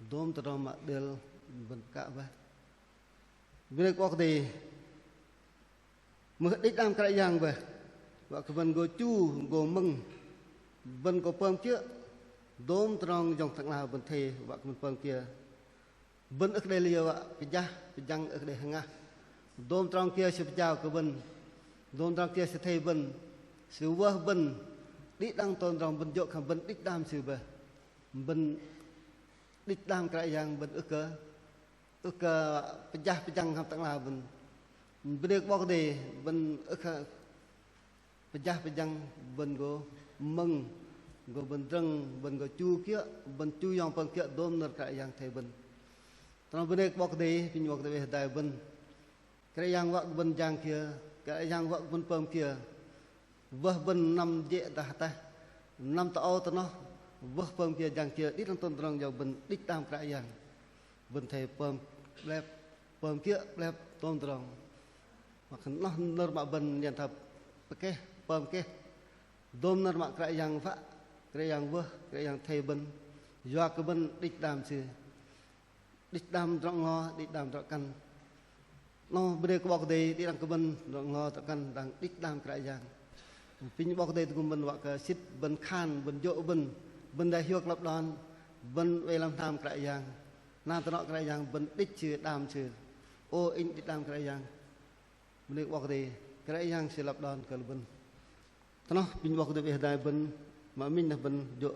dôm tơdrong mă đêl bơ̆n pơkă bơih. Bơnê kơ 'Bok Kei-Dei, mưh đĭch đam Kră Yang bơih, wă kơ bơ̆n gô chu, gô mơ̆ng, bơ̆n gô pơm kiơ̆ dôm tơdrong yŏng tơ'ngla bơ̆n athei wă kơ bơ̆n pơm kiơ. Bơ̆n ưh kơ đei liơ wă pơjah pơjăng, ưh kơ đei hngah. Dôm tơdrong kiơ Sư pơjao kơ bơ̆n, dôm tơdrong kiơ Sư athei bơ̆n, Sư wơh bơ̆n, đĭ đăng tôm tơdrong bơ̆n jô̆ khan bơ̆n đĭch đam Sư bơih. Bơ̆n đĭch đam Kră Yang, bơ̆n ưh kơ, ưh kơ pơjah pơjăng hăm tơ'ngla bơ̆n. Bơnê kơ 'Bok Kei-Dei, bơ̆n ưh kơ pơjah pơjăng, bơ̆n gô mơ̆ng, gô bơ̆n drơ̆ng, bơ̆n gô chu kiơ̆, bơ̆n chu yŏng pơm kiơ̆ dôm nơ̆r Kră Yang athei bơ̆n. Tơdrong bơnê kơ 'Bok Kei-Dei, apinh 'Bok Kei-Dei oei hơdai bơ̆n. Kră Yang wă kơ bơ̆n jang kiơ, Kră Yang wă kơ bơ̆n pơm kiơ. Wơh bơ̆n năm jê̆ dah ataih, năm tơ âu tơ noh, wơh pơm kiơ jang kiơ, đĭ đăng tôm tơdrong yua bơ̆n đĭch đam Kră Yang. Bơ̆n athei pơm 'blep, pơm kiơ̆ 'blep tôm tơdrong. Mă khan noh nơ̆r mă bơ̆n nhen thoi pơkeh, pơm keh dôm nơ̆r mă Kră Yang wă, Kră Yang wơh, Kră Yang athei bơ̆n, yua kơ bơ̆n đĭch đam Sư. Đĭch đam drŏ nglo, đĭch đam drŏ kăn. Noh bơnê kơ 'Bok Kei-Dei, đĭ đăng kơ bơ̆n drŏ nglo drŏ kăn dang đĭch đam Kră Yang. Apinh 'Bok Kei-Dei tơgŭm bơ̆n wă kơ sĭt bơ̆n khan, bơ̆n jô̆ bơ̆n, bơ̆n đei hiôk lăp đon, bơ̆n oei lăm hnam Kră Yang. Hnam tơnŏ Kră Yang, bơ̆n đĭch Sư, đam Sư. Ô, inh đĭch đam Kră Yang. Bơnê kơ 'Bok Kei-Dei, Kră Yang Sư lăp đon kơ lu bơ̆n. Tơ noh apinh 'Bok Kei-Dei oei hơdai bơ̆n, mă minh noh bơ̆n jô̆,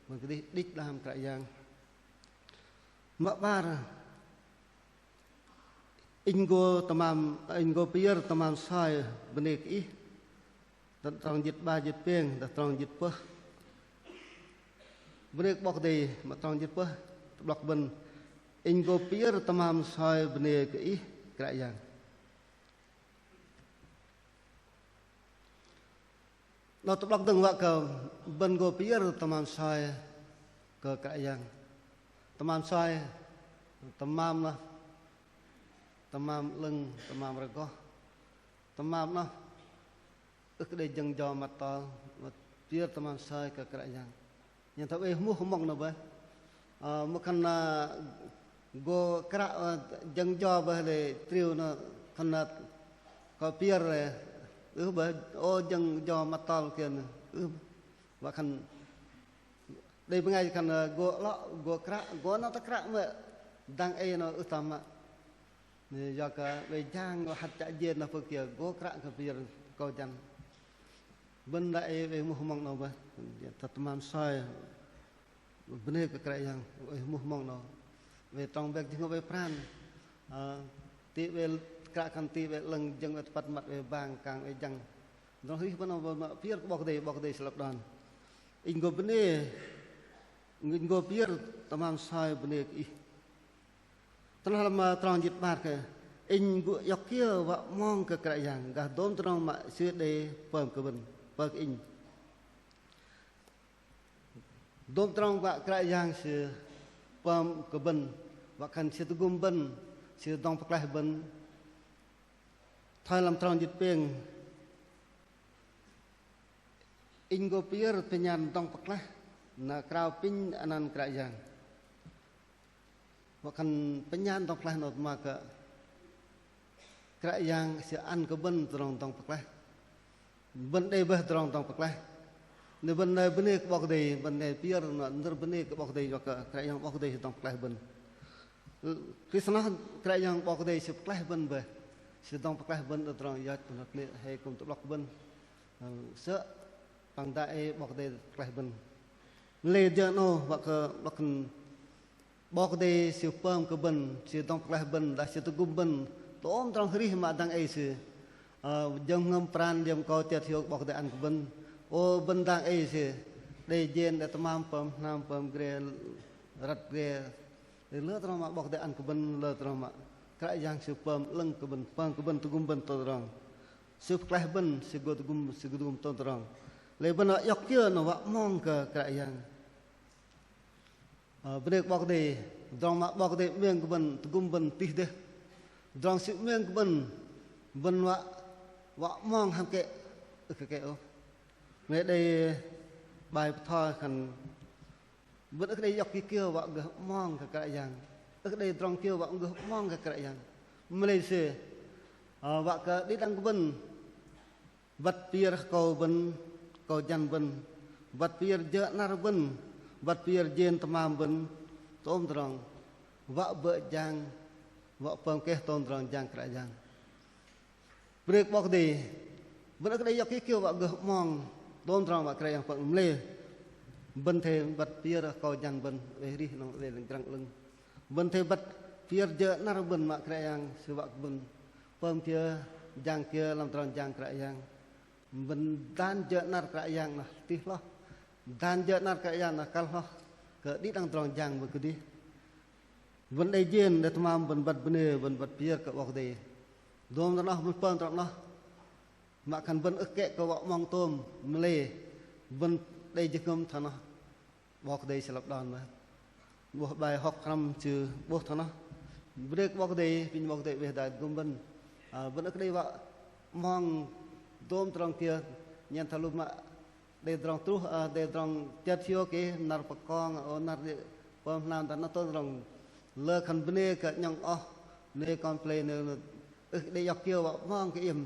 bơ̆n kơdih đĭch đam Kră Yang. Mă 'bar, inh gô tơmam, inh gô pơyơ̆r tơmam soi bơnê kơ Ih. Tơdrong jĭt 'bar jĭt pêng, dah tơdrong jĭt pơh. Bơnê kơ 'Bok Kei-Dei, mă tơdrong jĭt pơh, tơ'blŏk bơ̆n, inh gô pơyơ̆r tơmam soi bơnê kơ Ih, Kră Yang. Noh tơ'blŏk dơ̆ng wă kơ bơ̆n gô pơyơ̆r tơmam soi kơ Kră Yang. Tơmam soi, tơmam noh, tơmam 'lơ̆ng, tơmam rơgoh, tơmam noh ưh kơ đei jơ̆ng jo măt tol, mă pơyơ̆r tơmam soi kơ Kră Yang. Nhen thoi oei hmuh hmŏng noh bơih. Ơ, mă khan, ơ, gô kră, ơ, jơ̆ng jo bơih lei triu noh khan, ơ, kơ pơyơ̆r lei, ưh bơih, ô jơ̆ng jo măt tol kiơ noh, ưh. Wă khan đei bơngai khan, ơ, gô 'lŏ, gô kră, gô noh tơ kră mơ̆i, dang ei noh ưh tam mă. Nơ, yua kơ oei jang, oei hăt chă jên noh pơm kiơ, gô kră kơ pơyơ̆r akâu jăn. Bơ̆n dang ei oei hmuh hmŏng noh bơih, tơmam soi bơnê kơ Kră Yang, oei hmuh hmŏng noh. Oei trong bĕk jơhngơ̆m oei pran. Ơ, ti oei kră khan ti oei 'lơ̆ng, jơ̆ng oei tơpăt, măt oei bang, kang oei jăng. Tơdrong arih bơ̆n noh, bơ̆n pơyơ̆r kơ 'Bok Kei-Dei, 'Bok Kei-Dei Sư lăp đon. Inh gô bơnê, inh gô pơyơ̆r tơmam soi bơnê kơ Ih. Tơ noh lăm, ơ, trong jĭt 'bar kơ, inh gô iŏk kiơ wă 'mong kơ Kră Yang, gah dôm tơdrong mă Sư đei pơm kơ bơ̆n, pơm kơ inh. Dôm tơdrong wă Kră Yang Sư pơm kơ bơ̆n, wă khan Sư tơgŭm bơ̆n, Sư dŏng pơklaih bơ̆n. Thoi lăm trong jĭt pêng, inh gô pơyơ̆r tơnyan dŏng pơklaih, na krao apinh anăn Kră Yang. Wă khan tơnyan dŏng pơklaih noh tơma kơ Kră Yang Sư ăn kơ bơ̆n tơdrong dŏng pơklaih. Bơ̆n đei bơih tơdrong dŏng pơklaih. Nơ bơ̆n nai bơnê kơ 'Bok Kei-Dei, bơ̆n nai pơyơ̆r noh nơ̆r bơnê kơ 'Bok Kei-Dei, yua kơ Kră Yang 'Bok Kei-Dei Sư dŏng pơklaih bơ̆n. Krist noh Kră Yang 'Bok Kei-Dei Sư pơklaih bơ̆n bơih. Sư dŏng pơklaih bơ̆n tơdrong yoch, bơ̆n hơnei hei kư̆m tơ'blŏk bơ̆n. Sơ̆ păng dang ei 'Bok Kei-Dei pơklaih bơ̆n. Lei jơ 'nâu wă kơ 'blŏk khan 'Bok Kei-Dei Sư pơm kơ bơ̆n, Sư dŏng pơklaih bơ̆n, dah Sư tơgŭm bơ̆n tôm tơdrong arih mă dang ei Sư, ơ, jơhngơ̆m pran liêm akâu chơt hiôk 'Bok Kei-Dei ăn kơ bơ̆n. Ô bơ̆n dang ei Sư đei jên đei tơmam pơm hnam pơm gre, răt gre. Đei lơ tơdrong mă 'Bok Kei-Dei ăn kơ bơ̆n, lơ tơdrong mă Kră Yang Sư pơm 'lơ̆ng kơ bơ̆n, pơm kơ bơ̆n, tơgŭm bơ̆n tôm tơdrong. Sư pơklaih bơ̆n, Sư gô tơgŭm, Sư gô tơgŭm tôm tơdrong. Lei bơ̆n wă iŏk kiơ noh wă 'mong kơ Kră Yang. Ơ, bơnê kơ 'Bok Kei-Dei, tơdrong mă 'Bok Kei-Dei 'mêm kơ bơ̆n, tơgŭm bơ̆n tih dêh. Tơdrong sĭ mơ̆ng kơ bơ̆n, bơ̆n wă, wă 'mong hăm kĕ, ưh kơ kĕ ôh. Mă lei đei bai bơtho khan bơ̆n ưh kơ đei iŏk ki kiơ wă gơh 'mong kơ Kră Yang. Ưh kơ đei tơdrong kiơ wă gơh 'mong kơ Kră Yang. Mă lei sư, ơ, wă kơ đĭ đăng kơ bơ̆n băt pơyơ̆r akâu bơ̆n, akâu jăn bơ̆n, băt pơyơ̆r jơ̆ 'năr bơ̆n, băt pơyơ̆r jên tơmam bơ̆n, tôm tơdrong wă bơ̆ jang, wă pơm keh tôm tơdrong jang Kră Yang. Bơnê kơ 'Bok Kei-Dei, bơ̆n ưh kơ đei iŏk ki kiơ wă gơh 'mong tôm tơdrong wă Kră Yang pơ̆ng mă lei. Bơ̆n athei băt pơyơ̆r akâu jăn bơ̆n, oei arih 'nâu, oei lăng grăng 'lơ̆ng. Bơ̆n athei băt pơyơ̆r jơ̆ 'năr bơ̆n mă Kră Yang sư wă kơ bơ̆n pơm kiơ, jang kiơ lăm tơdrong jang Kră Yang. Bơ̆n dan jơ̆ 'năr Kră Yang noh tih hloh. Dan jơ̆ 'năr Kră Yang noh kăl hloh kơ đĭ đăng tơdrong jang bơ̆n kơdih. Bơ̆n đei jên, đei tơmam, bơ̆n băt bơnê, bơ̆n băt pơyơ̆r kơ 'Bok Kei-Dei. Dôm tơ noh bơ̆n pơm tơ noh. Mă khan bơ̆n ưh kĕ kơ wă 'mong tôm, mă lei bơ̆n đei jơhngơ̆m thoi noh. 'Bok Kei-Dei sư lăp đon mă. 'Bôh bai hŏk hrăm sư 'bôh thoi noh. Bơnê kơ 'Bok Kei-Dei, apinh 'Bok Kei-Dei oei hơdai tơgŭm bơ̆n. Ơ, bơ̆n ưh kơ đei wă 'mong dôm tơdrong kiơ, nhen thoi lu mă đei tơdrong truh, ơ, đei tơdrong chơt hiôk kơ năr pơkong, ơ, năr đei pơm hnam, tơ noh tôm tơdrong lơ khan bơnê kơ 'nhŏng oh, bơnê kơplah bơnê, ưh kơ đei iŏk kiơ wă 'mong kơ iĕm,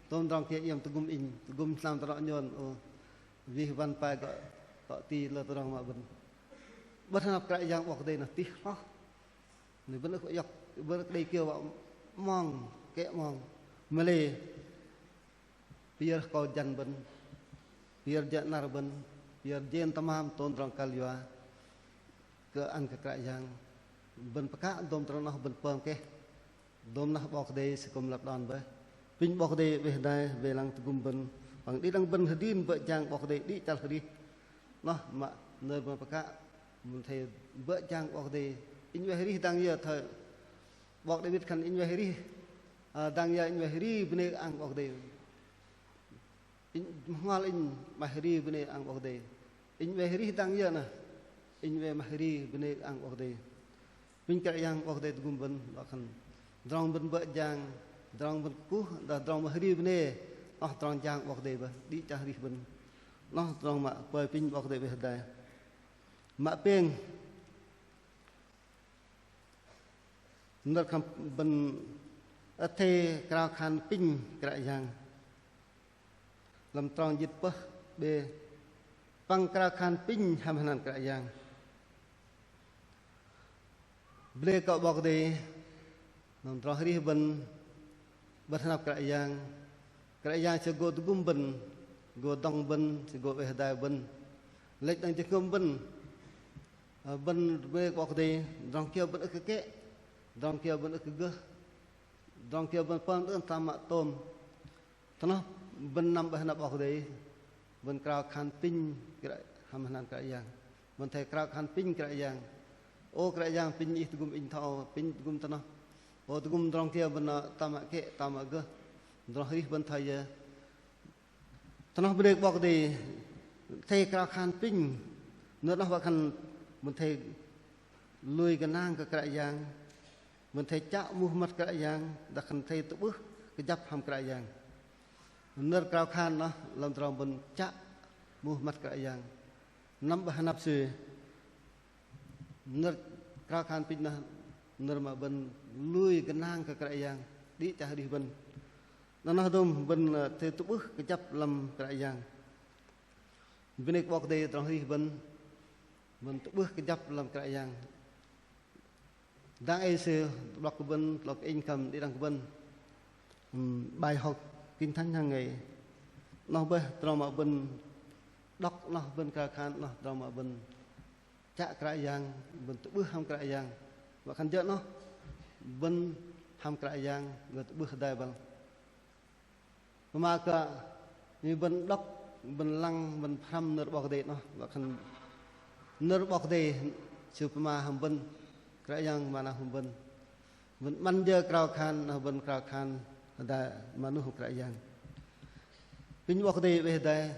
tôm tơdrong kiơ iĕm tơgŭm inh, tơgŭm hnam tơdrong nhôn, ơ. Wih wăn pai gơh tŏ ti lơ tơdrong mă bơ̆n. Bơ̆n hơnăp Kră Yang 'Bok Kei-Dei noh tih hloh. Noh bơ̆n ưh kơ iŏk, bơ̆n ưh kơ đei kiơ wă 'mong, kĕ 'mong. Mă lei pơyơ̆r akâu jăn bơ̆n, pơyơ̆r jơ̆ 'năr bơ̆n, pơyơ̆r jên tơmam tôm tơdrong kăl yua kơ ăn kơ Kră Yang. Bơ̆n pơkă dôm tơdrong noh bơ̆n pơm keh. Dôm noh 'Bok Kei-Dei sư kư̆m lăp đon bơih. Apinh 'Bok Kei-Dei oei hơdai, oei lăng tơgŭm bơ̆n. Păng đĭ đăng bơ̆n hơdrin bơ̆ jang 'Bok Kei-Dei đĭ chăl arih. Noh mă nơ̆r bơ̆n pơkă, bơ̆n athei bơ̆ jang 'Bok Kei-Dei. Inh oei arih dang yơ thoi 'bok Đawit khan inh oei arih, ơ, dang yơ inh oei arih bơnê kơ ang 'Bok Kei-Dei. Inh, bơhngol inh 'maih arih bơnê ang 'Bok Kei-Dei. Inh oei arih dang yơ noh, inh oei 'maih arih bơnê ang 'Bok Kei-Dei. Apinh Kră Yang 'Bok Kei-Dei tơgŭm bơ̆n, wă khan tơdrong bơ̆n bơ̆ jang, tơdrong bơ̆n kơkuh, dah tơdrong 'maih arih bơnê, noh tơdrong jang 'Bok Kei-Dei bơih, đĭ chăl arih bơ̆n. Noh tơdrong mă pơi apinh 'Bok Kei-Dei oei hơdai. Mă pêng, nơ̆r khan bơ̆n athei krao khan apinh Kră Yang. Lăm trong jĭt pơh bê, păng krao khan apinh hăm hơnăn Kră Yang. Bơnê kơ 'Bok Kei-Dei, lăm tơdrong arih bơ̆n, bơ̆n hơnăp Kră Yang. Kră Yang sư gô tơgŭm bơ̆n, gô dŏng bơ̆n, sư gô oei hơdai bơ̆n. Lĕch đơ̆ng jơhngơ̆m bơ̆n, ơ, bơ̆n bơnê kơ 'Bok Kei-Dei, tơdrong kiơ bơ̆n ưh kơ kĕ, tơdrong kiơ bơ̆n ưh kơ gơh, tơdrong kiơ bơ̆n pơm đơ̆ng tam mă tôm. Tơ noh bơ̆n năm bơih hơnăp 'Bok Kei-Dei, bơ̆n krao khan apinh Kră, hăm hơnăn Kră Yang. Bơ̆n athei krao khan apinh Kră Yang. Ơ Kră Yang, apinh Ih tơgŭm inh thoi âu, apinh tơgŭm tơ noh. Ơ tơgŭm tơdrong kiơ bơ̆n, ơ, tam mă kĕ, tam mă gơh. Tơdrong arih bơ̆n thoi yơ. Tơ noh bơnê kơ 'Bok Kei-Dei, athei krao khan apinh. Nơ̆r noh wă khan bơ̆n athei lui gơnang kơ Kră Yang. Bơ̆n athei chă muh măt Kră Yang, dah khan athei tơ'bưh kơjăp hăm Kră Yang. Nơ̆r krao khan noh lăm tơdrong bơ̆n chă muh măt Kră Yang. Năm bơih hơnăp Sư. Nơ̆r krao khan apinh noh nơ̆r mă bơ̆n lui gơnang kơ Kră Yang đĭ chăl arih bơ̆n. Noh, noh dôm bơ̆n, ơ, athei tơ'bưh kơjăp lăm Kră Yang. Bơnê kơ 'Bok Kei-Dei, tơdrong arih bơ̆n, bơ̆n tơ'bưh kơjăp lăm Kră Yang. Dang ei sư tơ'blŏk kơ bơ̆n, tơ'blŏk kơ inh kư̆m đĭ đăng kơ bơ̆n. Ưm, bai hŏk Kinh Thánh hăng ei. Noh bơih tơdrong mă bơ̆n đŏk, noh bơ̆n krao khan, noh tơdrong mă bơ̆n chă Kră Yang, bơ̆n tơ'bưh hăm Kră Yang. Wă khan jơ̆ noh bơ̆n hăm Kră Yang gô tơ'bưh hơdai băl. Pơma kơ bơ̆n đŏk, bơ̆n lăng, bơ̆n pơhrăm nơ̆r 'Bok Kei-Dei noh, wă khan nơ̆r 'Bok Kei-Dei Sư pơma hăm bơ̆n, Kră Yang pơma noh hăm bơ̆n. Bơ̆n 'măn jơ krao khan, noh bơ̆n krao khan hơdai mă noh hăm Kră Yang. Apinh 'Bok Kei-Dei bơih hơdai,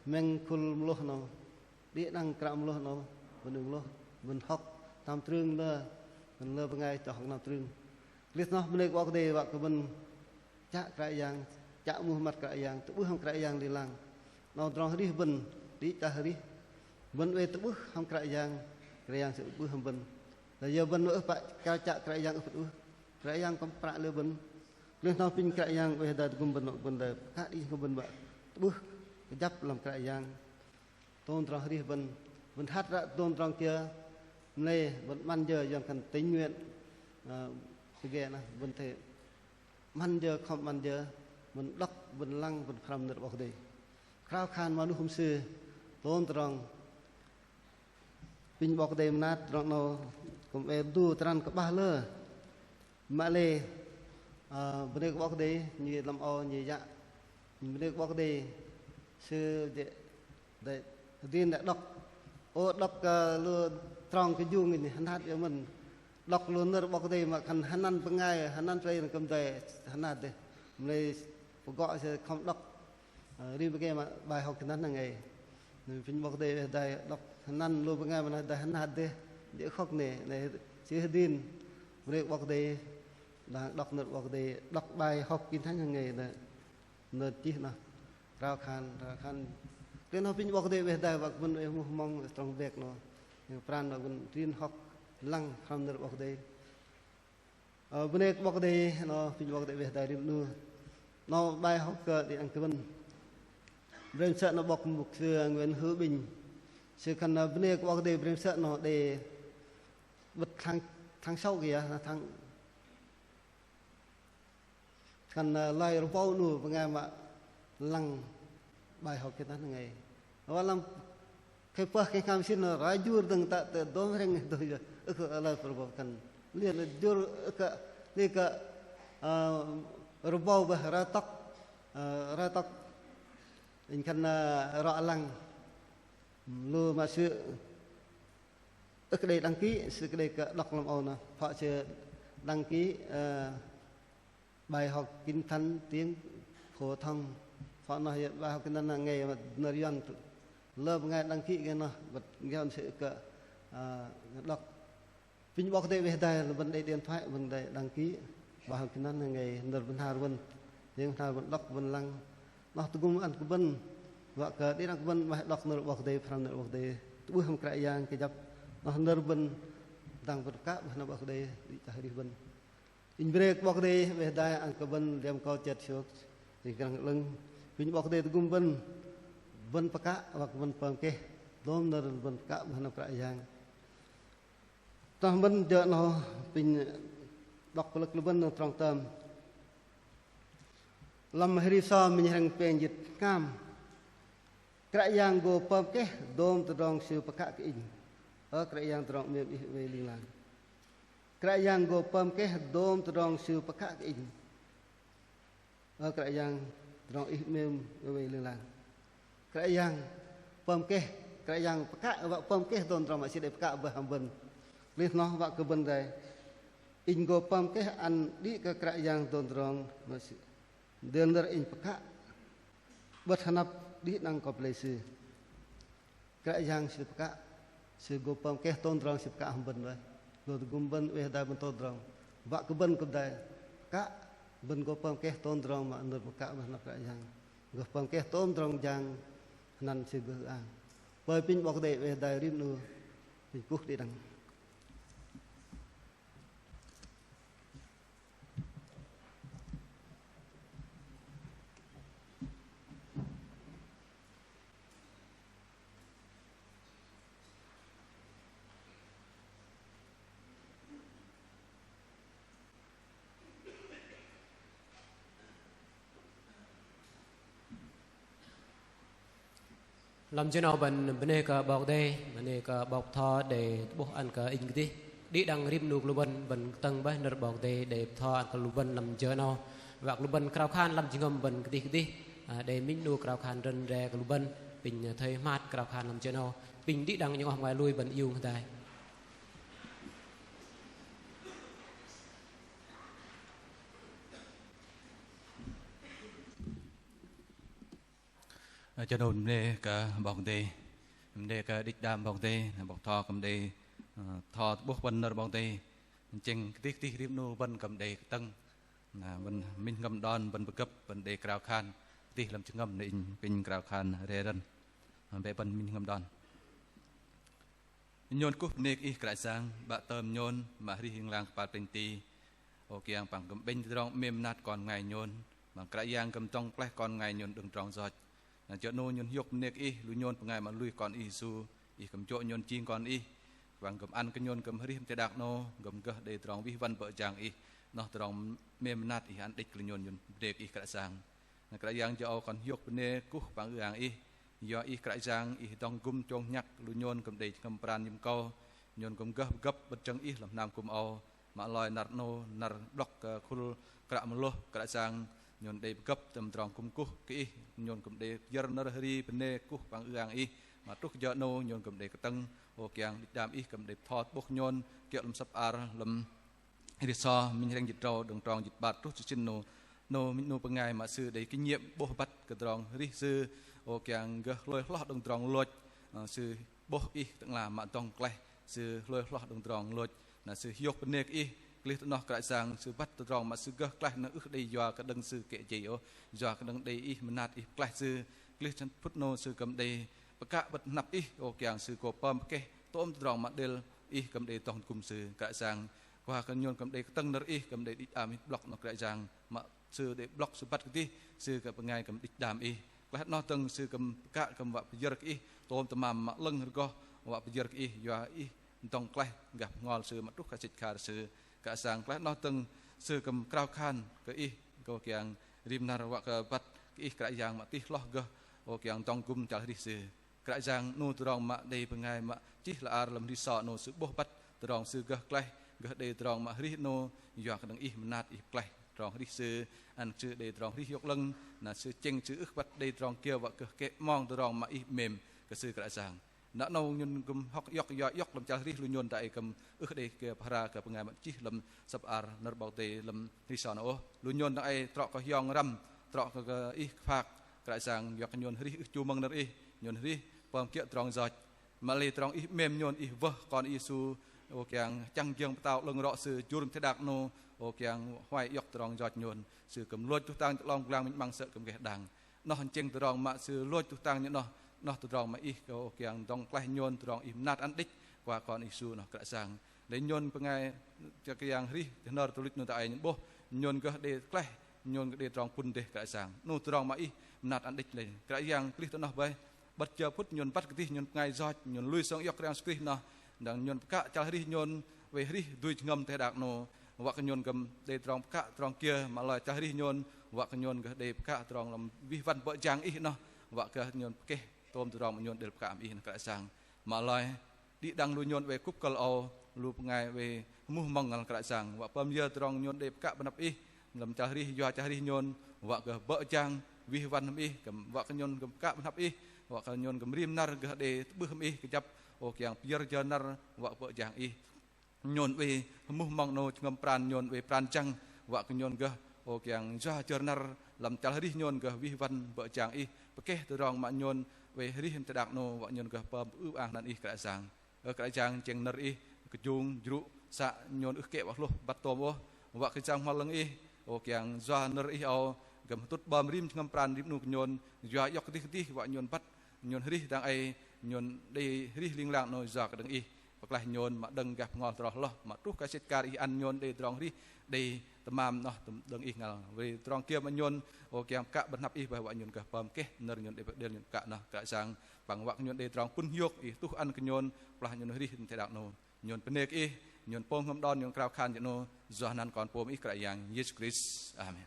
meng khul mơlôh 'nâu, đĭ đăng kră mơlôh 'nâu, bơ̆n đĭ mơlôh, bơ̆n hŏk tam trưng lơ, bơ̆n lơ bơngai tơ hŏk tam trưng. Lei noh bơnê kơ 'Bok Kei-Dei wă kơ bơ̆n chă Kră Yang, chă muh măt Kră Yang, tơ'bưh hăm Kră Yang ling lang. 'Nâu tơdrong arih bơ̆n, đĭ chăl arih bơ̆n oei tơ'bưh hăm Kră Yang, Kră Yang sư tơ'bưh hăm bơ̆n. Dah yơ bơ̆n ưh pă chă Kră Yang ưh pă tơ'bưh, Kră Yang kư̆m prăk lê̆ bơ̆n. Lei noh apinh Kră Yang oei hơdai tơgŭm bơ̆n, bơ̆n đei pơkă đĭ hăm bơ̆n wă tơ'bưh kơjăp lăm Kră Yang. Tôm tơdrong arih bơ̆n, bơ̆n hăt ră tôm tơdrong kiơ, mă lei bơ̆n 'măn jơ, yuăn khan tình nguyện, ơ, tơ gê noh, bơ̆n athei 'măn jơ, khŏm 'măn jơ, bơ̆n đŏk, bơ̆n lăng, bơ̆n pơhrăm nơ̆r 'Bok Kei-Dei. Krao khan mơnuh hŭm sư, tôm tơdrong apinh 'Bok Kei-Dei mơnat, tơdrong 'nâu kư̆m oei dŏ tơrăn kơ'bah lơ. Mă lei, ơ, bơnê kơ 'Bok Kei-Dei, nhi lăm âu, nhi yă. Bơnê kơ 'Bok Kei-Dei, sư đei, đei, rin đei đŏk. Ô, đŏk, ơ, lu trong kơjung nhi, hơnat yơ mơ̆n. Đŏk lu nơ̆r 'Bok Kei-Dei mă khan hơnăn bơngai, hơnăn plei kư̆m đei, hơnat dêh. Mă lei pơgŏ sư khŏm đŏk. Ơ, rim bơngai mă bài học Kinh Thánh hàng ngày. Apinh 'Bok Kei-Dei oei hơdai đŏk hơnăn lu bơngai mă hơdai hơnat dêh. Jê̆ khŏk nê, nê sư hơdrin. Bơnê kơ 'Bok Kei-Dei, đang đŏk nơ̆r 'Bok Kei-Dei, đŏk bài học Kinh Thánh hàng ngày nê. Nơ̆r chih noh. Krao khan, krao khan. Lei noh apinh 'Bok Kei-Dei oei hơdai wă kơ bơ̆n oei muh mong trong bek noh. Pran wă kơ bơ̆n rin hŏk lăng pơhrăm nơ̆r 'Bok Kei-Dei. Ơ, bơnê kơ 'Bok Kei-Dei, noh apinh 'Bok Kei-Dei oei hơdai rim 'nu. Noh bài học kơ đĭ đăng kơ bơ̆n. Brem sơ̆ noh 'bok mục sư Nguyễn Hữu Bình. Sư khan, ơ, bơnê kơ 'Bok Kei-Dei brem sơ̆ noh đei 'bơ̆t tháng, tháng sáu kìa, tháng, khan, ơ, lai rơbâu 'nu bơngai mă lăng bài học Kinh Thánh hàng ngày. Wă lăm khei pơh khei hngam sĭn ră jur dơ̆ng tă tơ dôm hrĕng dôm yơ. Ưh kơ lei pơrơbâu khan. Lei jur ưh kơ, lei kơ, ơ, rơbâu bơih ră tŏk, ơ, ră tŏk. Inh khan, ơ, rŏ lăng. Lu mă sư ưh kơ đei đăng ký, sư kơ đei kơ đŏk lăm âu noh. Phŏ sư đăng ký, ơ, bài học Kinh Thánh tiếng phổ thông. Phŏ noh yơ bài học Kinh Thánh hàng ngày mă nơ̆r yuăn. Lơ bơngai đăng ký kơ noh, bơ̆t gơh sư kơ, ơ, đŏk. Apinh 'Bok Kei-Dei oei hơdai lu bơ̆n đei điện thoại, bơ̆n đei đăng ký bài học Kinh Thánh hàng ngày, nơ̆r bơhnar bơ̆n. Jing bơhnar bơ̆n đŏk, bơ̆n lăng. Noh tơgŭm ăn kơ bơ̆n, wă kơ đĭ đăng kơ bơ̆n 'maih đŏk nơ̆r 'Bok Kei-Dei, pơhrăm nơ̆r 'Bok Kei-Dei. Tơ'bưh hăm Kră Yang kơjăp. Noh nơ̆r bơ̆n dang bơ̆n pơkă bơih nơ̆r 'Bok Kei-Dei, đĭ chăl arih bơ̆n. Inh bơnê kơ 'Bok Kei-Dei oei hơdai ăn kơ bơ̆n liêm akâu chơt sôk. Inh krăng 'lơ̆ng. Apinh 'Bok Kei-Dei tơgŭm bơ̆n, bơ̆n pơkă, wă kơ bơ̆n pơm keh dôm nơ̆r bơ̆n pơkă bơih nơ̆r Kră Yang. Tơdah bơ̆n jơ̆ noh apinh đŏk pơlơ̆k lu bơ̆n trong tơm. Lăm Hêbrơ minh hrĕng pêng jĭt hngam. Kră Yang gô pơm keh dôm tơdrong Sư pơkă kơ inh. Ơ Kră Yang tơdrong 'mêm Ih oei ling lang. Kră Yang gô pơm keh dôm tơdrong Sư pơkă kơ inh. Ơ Kră Yang, tơdrong Ih 'mêm oei ling lang. Kră Yang pơm keh, Kră Yang pơkă, wă pơm keh dôm tơdrong mă Sư đei pơkă bơih hăm bơ̆n. Lei noh wă kơ bơ̆n đei. Inh gô pơm keh ăn đĭ kơ Kră Yang dôm tơdrong mă Sư. Dêl nơ̆r inh pơkă. 'Bơ̆t hơnăp đĭ đăng kơ plei Sư. Kră Yang Sư pơkă, Sư gô pơm keh tôm tơdrong Sư pơkă hăm bơ̆n bơih. Gô tơgŭm bơ̆n oei hơdai bơ̆n tôm tơdrong. Wă kơ bơ̆n kư̆m đei pơkă, bơ̆n gô pơm keh tôm tơdrong mă nơ̆r pơkă bơih nơ̆r Kră Yang. Gô pơm keh tôm tơdrong jang hơnăn Sư gô ư-ang. Bơih apinh 'Bok Kei-Dei oei hơdai rim 'nu, apinh kuh đĭ đăng. Lăm jơ 'nâu bơ̆n bơnê kơ 'Bok Kei-Dei, bơnê kơ 'bok bơtho đei tơ'bôh ăn kơ inh kơdih. Đĭ đăng rim 'nu kơ lu bơ̆n, bơ̆n kơtơ̆ng bơih nơ̆r 'Bok Kei-Dei đei bơtho ăn kơ lu bơ̆n lăm jơ 'nâu. Wă kơ lu bơ̆n krao khan lăm jơhngơ̆m bơ̆n kơdih kơdih. Ă, đei minh 'nu krao khan rơ̆n reh kơ lu bơ̆n, apinh thoi hmat krao khan lăm jơ 'nâu. Apinh đĭ đăng nhŏng oh bơngai lui bơ̆n iung hơdai. Ơ, jơ 'nâu bơnê kơ 'Bok Kei-Dei, bơnê kơ đĭch đam 'Bok Kei-Dei, 'bok bơtho kư̆m đei, ơ, bơtho tơ'bôh bơ̆n nơ̆r 'Bok Kei-Dei. Tơchĕng kơdih kơdih rim 'nu bơ̆n kư̆m đei kơtơ̆ng. Na bơ̆n minh jơhngơ̆m đon, bơ̆n pơgơ̆p, bơ̆n đei krao khan kơdih lăm jơhngơ̆m, na inh apinh krao khan re rơ̆n. Bĕ bơ̆n minh jơhngơ̆m đon. Nhôn kuh bơnê kơ Ih Kră Yang, 'Bă tơm nhôn mă arih ling lang kơpal plĕnh ti. Ơ Kră Yang, păng kư̆m 'bĕnh tơdrong 'mêm mơnat kon bơngai nhôn. Păng Kră Yang kư̆m dŏng klaih kon bơngai nhôn đơ̆ng tơdrong yoch. Na jơ 'nâu nhôn hiôk bơnê kơ Ih, lu nhôn bơngai mă lui Kon Ih Yêsu, Ih kư̆m jô̆ nhôn jing kon Ih. Păng kư̆m ăn kơ nhôn kư̆m arih teh đak 'nâu, kư̆m gơh đei tơdrong wih wăn bơ̆ jang Ih. Noh tơdrong 'mêm mơnat Ih ăn đĕch kơ lu nhôn, nhôn bơnê kơ Ih Kră Yang. Na Kră Yang, jơ âu kon hiôk bơnê kuh păng ư-ang Ih. Yua Ih Kră Yang, Ih dŏng gŭm chông nhăk lu nhôn kư̆m đei jơhngơ̆m pran jĭm kâu. Nhôn kư̆m gơh pơgơ̆p bơ̆t jơ̆ng Ih lăm hnam kư̆m âu. Mă loi năr 'nâu, năr 'blŏk kơ khul Kră Mơlôh Kră Yang, nhôn đei pơgơ̆p tơm tơdrong gŭm kuh kơ Ih, nhôn kư̆m đei pơyơ̆r nơ̆r hơri bơnê kuh păng ư-ang Ih. Mă truh jơ 'nâu nhôn kư̆m đei kơtơ̆ng, ơ Kră Yang, đĭch đam Ih kư̆m đei bơtho tơ'bôh nhôn, kiơ̆ lăm sơ̆p ar lăm Êphêsô minh hrĕng jĭt tơdrâu đơ̆ng trong jĭt 'bar truh jĭt sĭn. 'Nâu, 'nâu minh 'nu bơngai mă sư đei kinh nghiệm 'bôh băt kơ tơdrong arih sư, ơ Kră Yang, gơh hlôi hloh đơ̆ng tơdrong lôch, ơ, sư 'bôh Ih Tơ'ngla mă dŏng klaih, sư hlôi hloh đơ̆ng tơdrong lôch. Na sư hiôk bơnê kơ Ih, klaih tơ noh Kră Yang, sư băt tơdrong mă sư gơh klaih noh ưh đei yua kơ đơ̆ng sư kĕ jei ôh, yua kơ đơ̆ng đei Ih mơnat Ih pơklaih sư. Klaih chăn phŭt 'nâu sư kư̆m đei pơkă bơ̆t hnăp Ih, ơ Kră Yang, sư gô pơm pơkeh tôm tơdrong mă đêl Ih kư̆m đei dŏng tơgŭm sư. Kră Yang, yua kơ nhôn kư̆m đei kơtơ̆ng nơ̆r Ih, kư̆m đei đĭch đam Ih 'blŏk noh Kră Yang, mă sư đei 'blŏk sư băt kơdih, sư kơ bơngai kư̆m đĭch đam Ih. Klaih noh dơ̆ng sư kư̆m pơkă kư̆m wă pơyơ̆r kơ Ih tôm tơmam mă 'lơ̆ng rơgoh, wă pơyơ̆r kơ Ih, yua Ih dŏng klaih gah bơhngol sư mă truh kơ sĕch akar sư. Kră Yang, klaih noh dơ̆ng sư kư̆m krao khan kơ Ih, kơ Kră Yang, rim năr wă kơ băt kơ Ih Kră Yang mă tih hloh gơh, ơ Kră Yang, dŏng gŭm chăl arih sư. Kră Yang, 'nu tơdrong mă đei bơngai mă chih hla ar lăm Êphêsô 'nâu sư 'bôh băt tơdrong sư gơh klaih, gơh đei tơdrong mă arih 'nâu, yua kơ đơ̆ng Ih mơnat Ih pơklaih tơdrong arih sư, ăn sư đei tơdrong arih hiôk 'lơ̆ng, na sư tơchĕng sư ưh băt đei tơdrong kiơ wă gơh kĕ 'mong tơdrong mă Ih 'mêm kơ sư Kră Yang. Na 'nâu nhôn kư̆m hŏk iŏk, yua iŏk lăm chăl arih lu nhôn dang ei kư̆m ưh đei kơ pơhra kơ bơngai mă chih lăm sơ̆p ar nơ̆r 'Bok Kei-Dei lăm Êphêsô 'nâu ôh. Lu nhôn dang ei trŏ kơ hiong răm, trŏ kơ, kơ Ih kơphak Kră Yang, yua kơ nhôn arih ưh chu mơ̆ng nơ̆r Ih, nhôn arih pơm kiơ̆ tơdrong yoch. Mă lei tơdrong Ih 'mêm nhôn, Ih wơh Kon Ih Yêsu, ơ Kră Yang, achăng giĕng pơtao 'lơ̆ng rŏ sư jur teh đak 'nâu, ơ Kră Yang, huay iŏk tơdrong yoch nhôn, sư kư̆m lôch tuh tang tơ 'long pơglang minh 'măng sơ̆ kư̆m geh đang. Noh tơchĕng tơdrong mă sư lôch tuh tang nhôn noh, noh tơdrong mă Ih kơ, ơ Kră Yang, dŏng klaih nhôn, tơdrong Ih mơnat ăn đĕch qua Kon Ih Yêsu noh Kră Yang. Lei nhôn bơngai, Kră Yang, arih jơ hnơr tơluch 'nâu dang ei nhôn 'bôh, nhôn gơh đei klaih, nhôn gơh đei tơdrong pŭn dêh Kră Yang. 'Nâu tơdrong mă Ih mơnat ăn đĕch lei. Kră Yang, klaih tơ noh bơih, băt jơ phŭt nhôn băt kơdih nhôn bơngai yoch, nhôn lui sơng iŏk Kră Yang Yêsu Krist noh, dang nhôn pơkă chăl arih nhôn oei arih dui jơhngơ̆m teh đak 'nâu, wă kơ nhôn kư̆m đei tơdrong pơkă tơdrong kiơ, mă lei chăl arih nhôn, wă kơ nhôn gơh đei pơkă tơdrong lăm wih wăn bơ̆ jang Ih noh, wă kơ nhôn pơkeh tôm tơdrong mă nhôn đei pơkă mă Ih noh Kră Yang. Mă lei đĭ đăng lu nhôn oei kŭp kơ̆l âu, lu bơngai oei hơmuh mơ̆ng ngăl Kră Yang, wă pơm yơ tơdrong nhôn đei pơkă bơnăp Ih lăm chăl arih, yua chăl arih nhôn, wă gơh bơ̆ jang wih wăn hăm Ih, kư̆m wă kơ nhôn kư̆m pơkă bơnăp Ih, wă kơ nhôn kư̆m rim năr gơh đei tơ'bưh hăm Ih kơjăp, ơ Kră Yang, pơyơ̆r jơ năr wă bơ̆ jang Ih. Nhôn oei hơmuh mơ̆ng 'nâu jơhngơ̆m pran nhôn oei pran jăng, wă kơ nhôn gơh, ơ Kră Yang, yua jơ năr lăm chăl arih nhôn gơh wih wăn bơ̆ jang Ih, pơkeh tơdrong mă nhôn oei arih teh đak 'nâu, wă nhôn gơh pơm ư-ang 'năn Ih Kră Yang. Ơ Kră Yang, tơchĕng nơ̆r Ih kơjung jrŭ să nhôn ưh kĕ wă hlôh băt tôm ôh, wă kơ Yang Bơhngol 'Lơ̆ng Ih, ơ Kră Yang, yua nơ̆r Ih âu kư̆m hơtŭt bơm rim jơhngơ̆m pran rim 'nu kơ nhôn, yua iŏk kơdih kơdih wă nhôn băt, nhôn arih dang ei, nhôn đei arih ling lang 'nâu yua kơ đơ̆ng Ih pơklaih nhôn mă đơ̆ng gah bơhngol tơdrong hloh, mă truh kơ sĕch akar Ih ăn nhôn đei tơdrong arih đei tơmam noh đơ̆ng Ih ngăl. Oei tơdrong kiơ mă nhôn, ơ Kră Yang, pơkă bơnăp Ih bơih, wă nhôn gơh pơm keh nơ̆r nhôn đei pơđêl nhôn pơkă noh Kră Yang, păng wă kơ nhôn đei tơdrong pŭn hiôk Ih tuh ăn kơ nhôn, kơplah nhôn arih teh đak 'nâu. Nhôn bơnê kơ Ih, nhôn pơm jơhngơ̆m đon, nhôn krao khan jơ 'nâu, yua anăn Kon pôm Ih Kră Yang Yêsu Krist. Amen.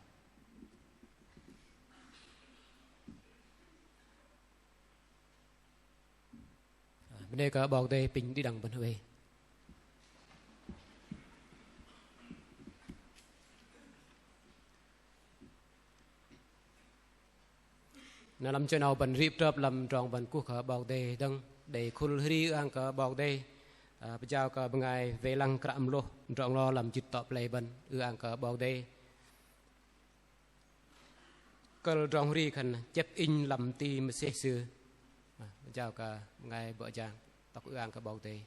Bơnê kơ 'Bok Kei-Dei, apinh đĭ đăng bơ̆n oei. Na lăm jơ 'nâu bơ̆n rip trơp lăm tơdrong bơ̆n kuh kơ 'Bok Kei-Dei dơ̆ng, đei khul hơri ư-ang kơ 'Bok Kei-Dei, ơ, pơjao kơ bơngai wei lăng Kră Mơlôh, tơdrong lo lăm jĭt tŏ pơlei bơ̆n ư-ang kơ 'Bok Kei-Dei. Kơ̆l tơdrong hơri khan chĕp inh lăm ti mơsêh Sư. Ơ, pơjao kơ bơngai bơ̆ jang tŏk ư-ang kơ 'Bok Kei-Dei.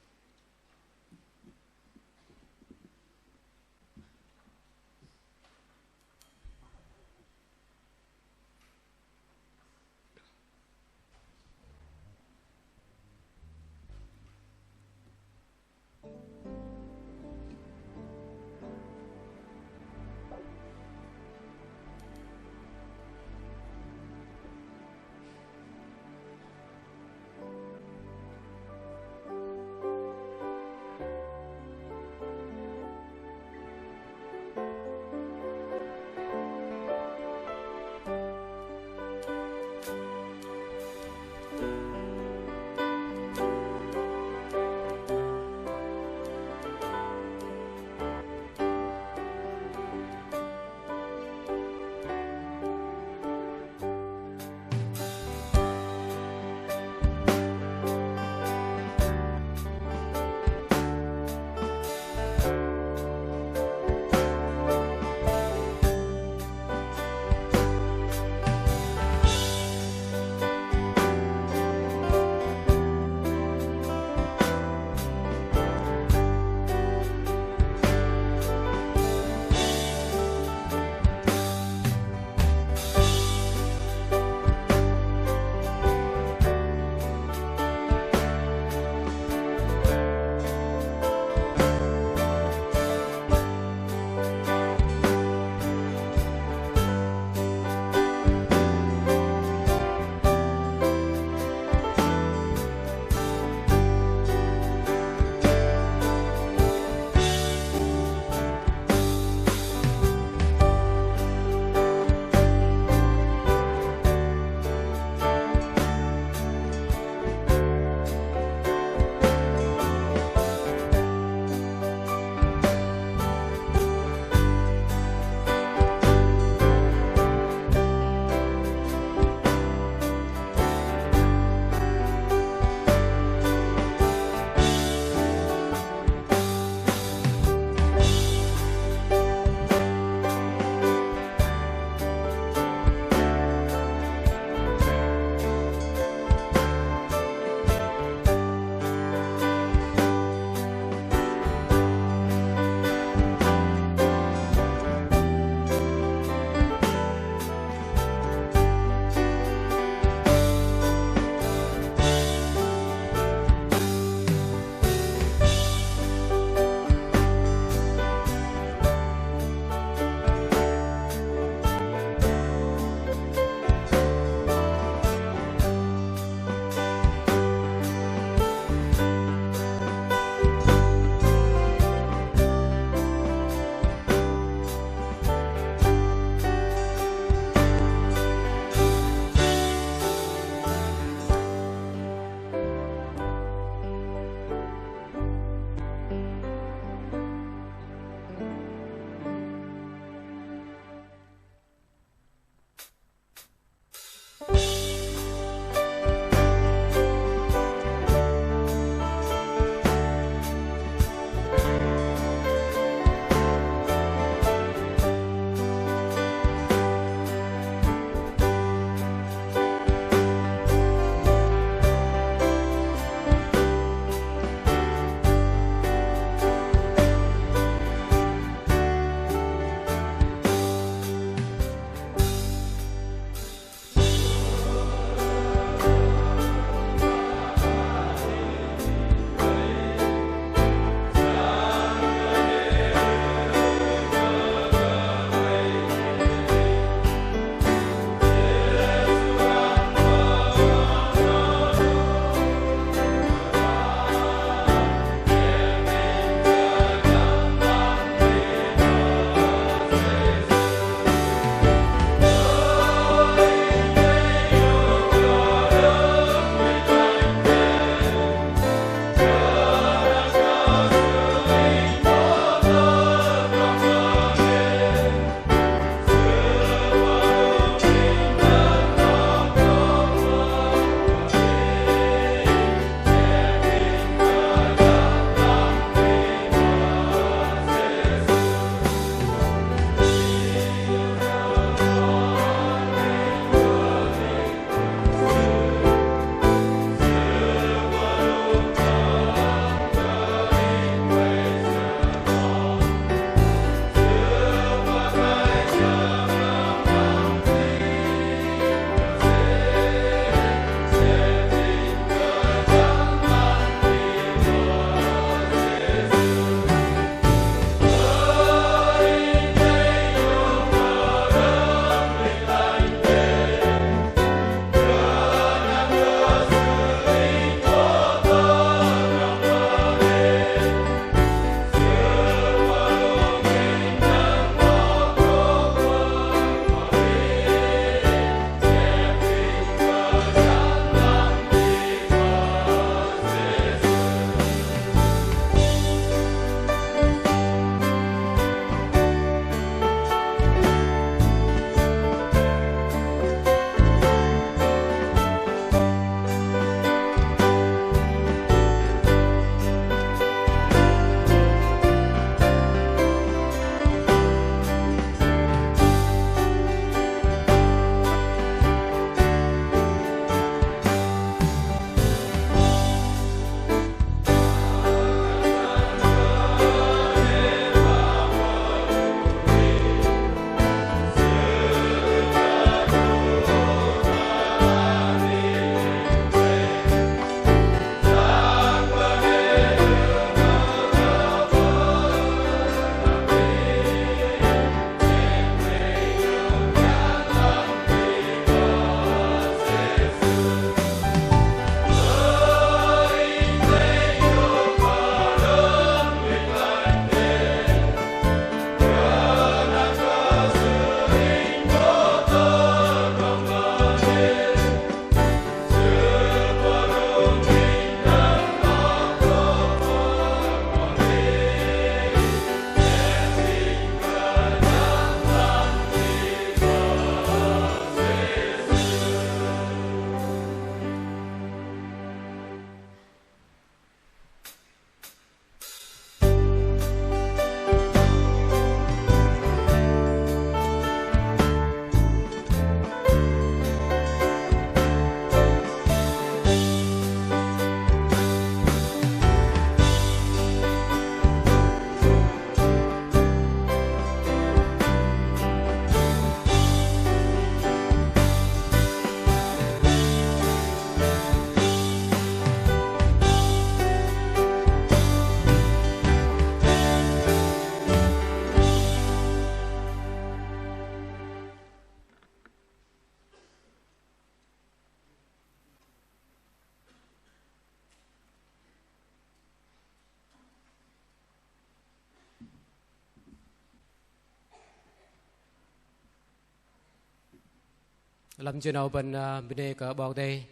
Lăm jơ 'nâu bơ̆n, ơ, bơnê kơ 'Bok Kei-Dei.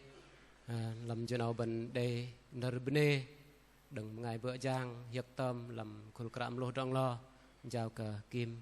Ơ, lăm jơ 'nâu bơ̆n đei nơ̆r bơnê đơ̆ng bơngai bơ̆ jang hiơ̆k tơm lăm khul kră mơlôh drŏ nglo, jao kơ Kim.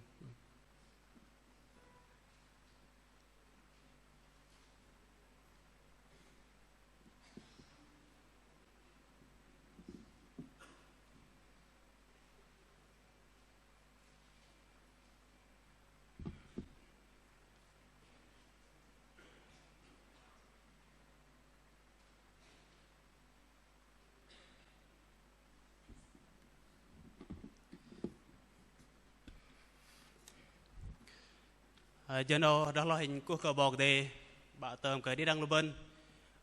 Ơ, jơ 'nâu đơh hloh inh kuh kơ 'Bok Kei-Dei, 'Bă tơm kơ đĭ đăng lu bơ̆n,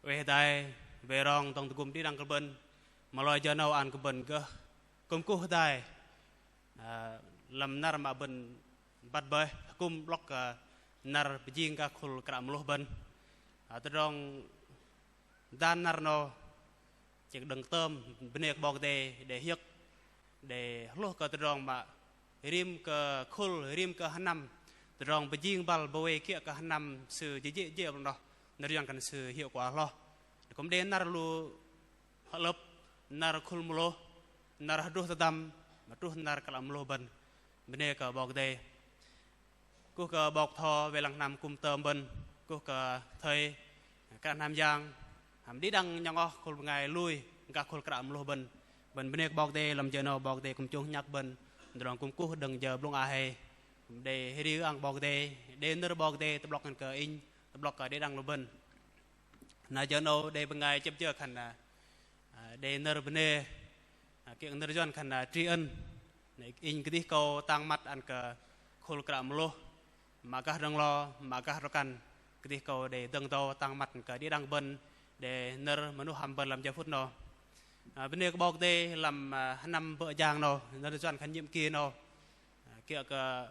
oei hơdai, wei rong dŏng tơgŭm đĭ đăng kơ bơ̆n, mă lei jơ 'nâu ăn kơ bơ̆n gơh kŭm kuh hơdai, ơ, lăm năr mă bơ̆n băt bơih, hơkŭm 'blŏk kơ năr pơjing gah khul kră mơlôh bơ̆n. Ơ, tơdrong dan năr 'nâu, chĕng đơ̆ng tơm bơnê kơ 'Bok Kei-Dei, đei hiơ̆k, đei hlôh kơ tơdrong mă rim kơ khul, rim kơ hơnăm, tơdrong pơjing băl bơwei kiơ̆ kơ hơnăm sư jê̆ jê̆ jê̆ 'noh, nơ̆r yuăn khan sư hiệu quả hloh. Kŭm đei năr lu hơ'lơ̆p, năr khul mơlôh, năr hơdruh tơdăm, mă truh năr kră mơlôh bơ̆n. Bơnê kơ 'Bok Kei-Dei. Kuh kơ 'bok tho wei lăng hnam kŭm tơm bơ̆n, kuh kơ thây, kră hnam yang, hăm đĭ đăng nhŏng oh khul bơngai lui gah khul kră mơlôh bơ̆n. Bơ̆n bơnê kơ 'Bok Kei-Dei lăm jơ 'nâu 'Bok Kei-Dei kŭm chông nhăk bơ̆n, tơdrong kŭm kuh đơ̆ng jơ blŭng a hei. Kŭm đei hơri ang 'Bok Kei-Dei, đei nơ̆r 'Bok Kei-Dei tơ'blŏk ăn kơ inh, tơ'blŏk kơ đĭ đăng lu bơ̆n. Na jơ 'nâu đei bơngai chĕp jơ khan na, ơ, đei nơ̆r bơnê, ơ, kiơ̆ nơ̆r yuăn khan na tri ân. Na inh kơdih kâu tang măt ăn kơ khul kră mơlôh, mă gah drŏ nglo, mă gah drŏ kăn, kơdih kâu đei dơ̆ng dâu tang măt ăn kơ đĭ đăng bơ̆n, đei nơ̆r mơnuh hăm bơ̆n lăm jơ phŭt 'nâu. Ơ, bơnê kơ 'Bok Kei-Dei lăm, ơ, hơnăm bơ̆ jang 'nâu, nơ̆r yuăn khan nhiệm kỳ 'nâu. Ơ, kiơ̆ kơ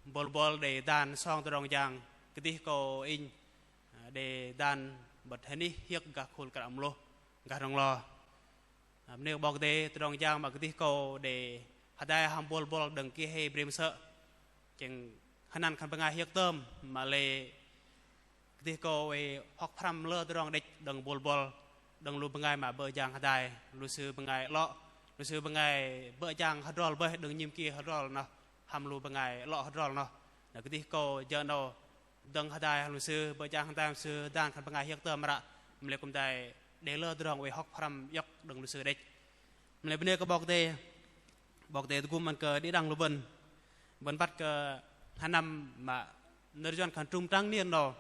bôl bôl đei dan song tơdrong jang, kơdih kâu inh, ơ, đei dan bơ̆t hơnih hiơ̆k gah khul kră mơlôh, gah drŏ nglo. Ơ, bơnê kơ 'Bok Kei-Dei, tơdrong jang mă kơdih kâu đei hơdai hăm bôl bôl đơ̆ng ki hei brêm sơ̆. Chĕng hơnăn khan bơngai hiơ̆k tơm, mă lei kơdih kâu oei hŏk pơhrăm lơ tơdrong đĕch đơ̆ng bôl bôl, đơ̆ng lu bơngai mă bơ̆ jang hơdai, lu sư bơngai 'lŏ, lu sư bơngai bơ̆ jang hơdrol bơih đơ̆ng nhiệm kỳ hơdrol 'noh, hăm lu bơngai 'lŏ hơdrol 'noh. Na kơdih kâu jơ 'nâu dơ̆ng hơdai hăm lu sư, bơ̆ jang hơdai hăm sư, dan khan bơngai hiơ̆k tơm ră, mă lei kŭm hơdai đei lơ tơdrong oei hŏk pơhrăm iŏk đơ̆ng lu sư đĕch. Mă lei bơnê kơ 'Bok Kei-Dei, 'Bok Kei-Dei tơgŭm ăn kơ đĭ đăng lu bơ̆n. Bơ̆n băt kơ hơnăm mă nơ̆r yuăn khan trung tráng niên 'nâu.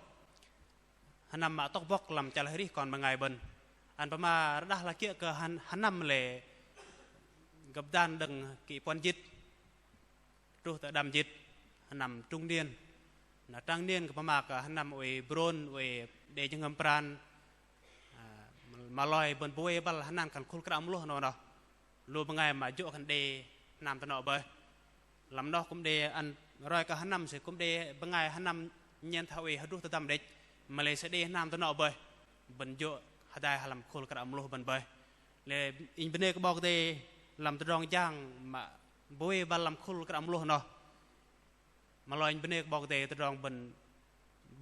Hơnăm mă tŏk bŏk lăm chăl arih kon bơngai bơ̆n. Ăn pơma rơđah la kiơ̆ kơ hăn-, hơnăm lei gơ̆p dan đơ̆ng kĭ puăn jĭt truh tơ đăm jĭt, hơnăm trung niên. Na tráng niên kơ pơma kơ hơnăm oei bron, oei đei jơhngơ̆m pran. Ơ, mă lei bơ̆n bơwei băl hơnăn khan khul kră mơlôh 'nâu 'noh. Lu bơngai mă jô̆ khan đei hnam tơnŏ bơih. Lăm 'noh kŭm đei ăn roi kơ hơnăm sư kŭm đei bơngai hơnăm nhen thoi oei hơdruh tơdăm đĕch. Mă lei sư đei hnam tơnŏ bơih. Bơ̆n jô̆ hơdai hăm lăm khul kră mơlôh bơ̆n bơih. Lei inh bơnê kơ 'Bok Kei-Dei lăm tơdrong jang mă bơwei băl lăm khul kră mơlôh 'noh. Mă lei inh bơnê kơ 'Bok Kei-Dei tơdrong bơ̆n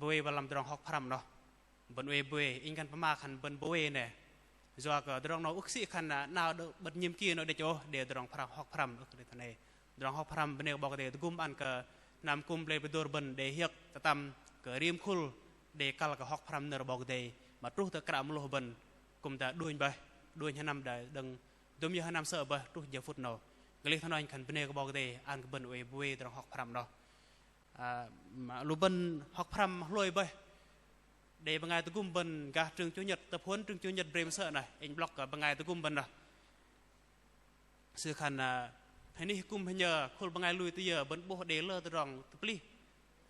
bơwei băl lăm tơdrong hŏk pơhrăm 'noh. Bơ̆n oei bơwei, inh khan pơma khan bơ̆n bơwei nĕ. Yua kơ tơdrong 'nâu ưh kơ sĭ khan na 'nao đơ̆ng bơ̆t nhiệm kỳ 'nâu đĕch ôh, đei tơdrong pơhrăm hŏk pơhrăm ưh kơ đei thoi nĕ. Tơdrong hŏk pơhrăm bơnê kơ 'Bok Kei-Dei tơgŭm ăn kơ hnam kŭm plei pơdôr bơ̆n đei hiơ̆k tơtăm kơ rim khul đei kăl kơ hŏk pơhrăm nơ̆r 'Bok Kei-Dei mă truh tơ kră mơlôh bơ̆n kŭm dah đunh bơih, đunh hơnăm dah đơ̆ng dôm yơ hơnăm sơ̆ bơih truh jơ phŭt 'nâu. Gơh lei thoi noh inh khan bơnê kơ 'Bok Kei-Dei ăn kơ bơ̆n oei bơwei tơdrong hŏk pơhrăm 'noh. Ơ, mă lu bơ̆n hŏk pơhrăm hlôi bơih. Đei bơngai tơgŭm bơ̆n gah trường chủ nhật, tập huấn trường chủ nhật brêm sơ̆ noh, inh 'blŏk kơ bơngai tơgŭm bơ̆n noh. Sư khan, ơ, hơnih kŭm hơnhơ, khul bơngai lui tơ yơ, bơ̆n 'bôh đei lơ tơdrong tơplih.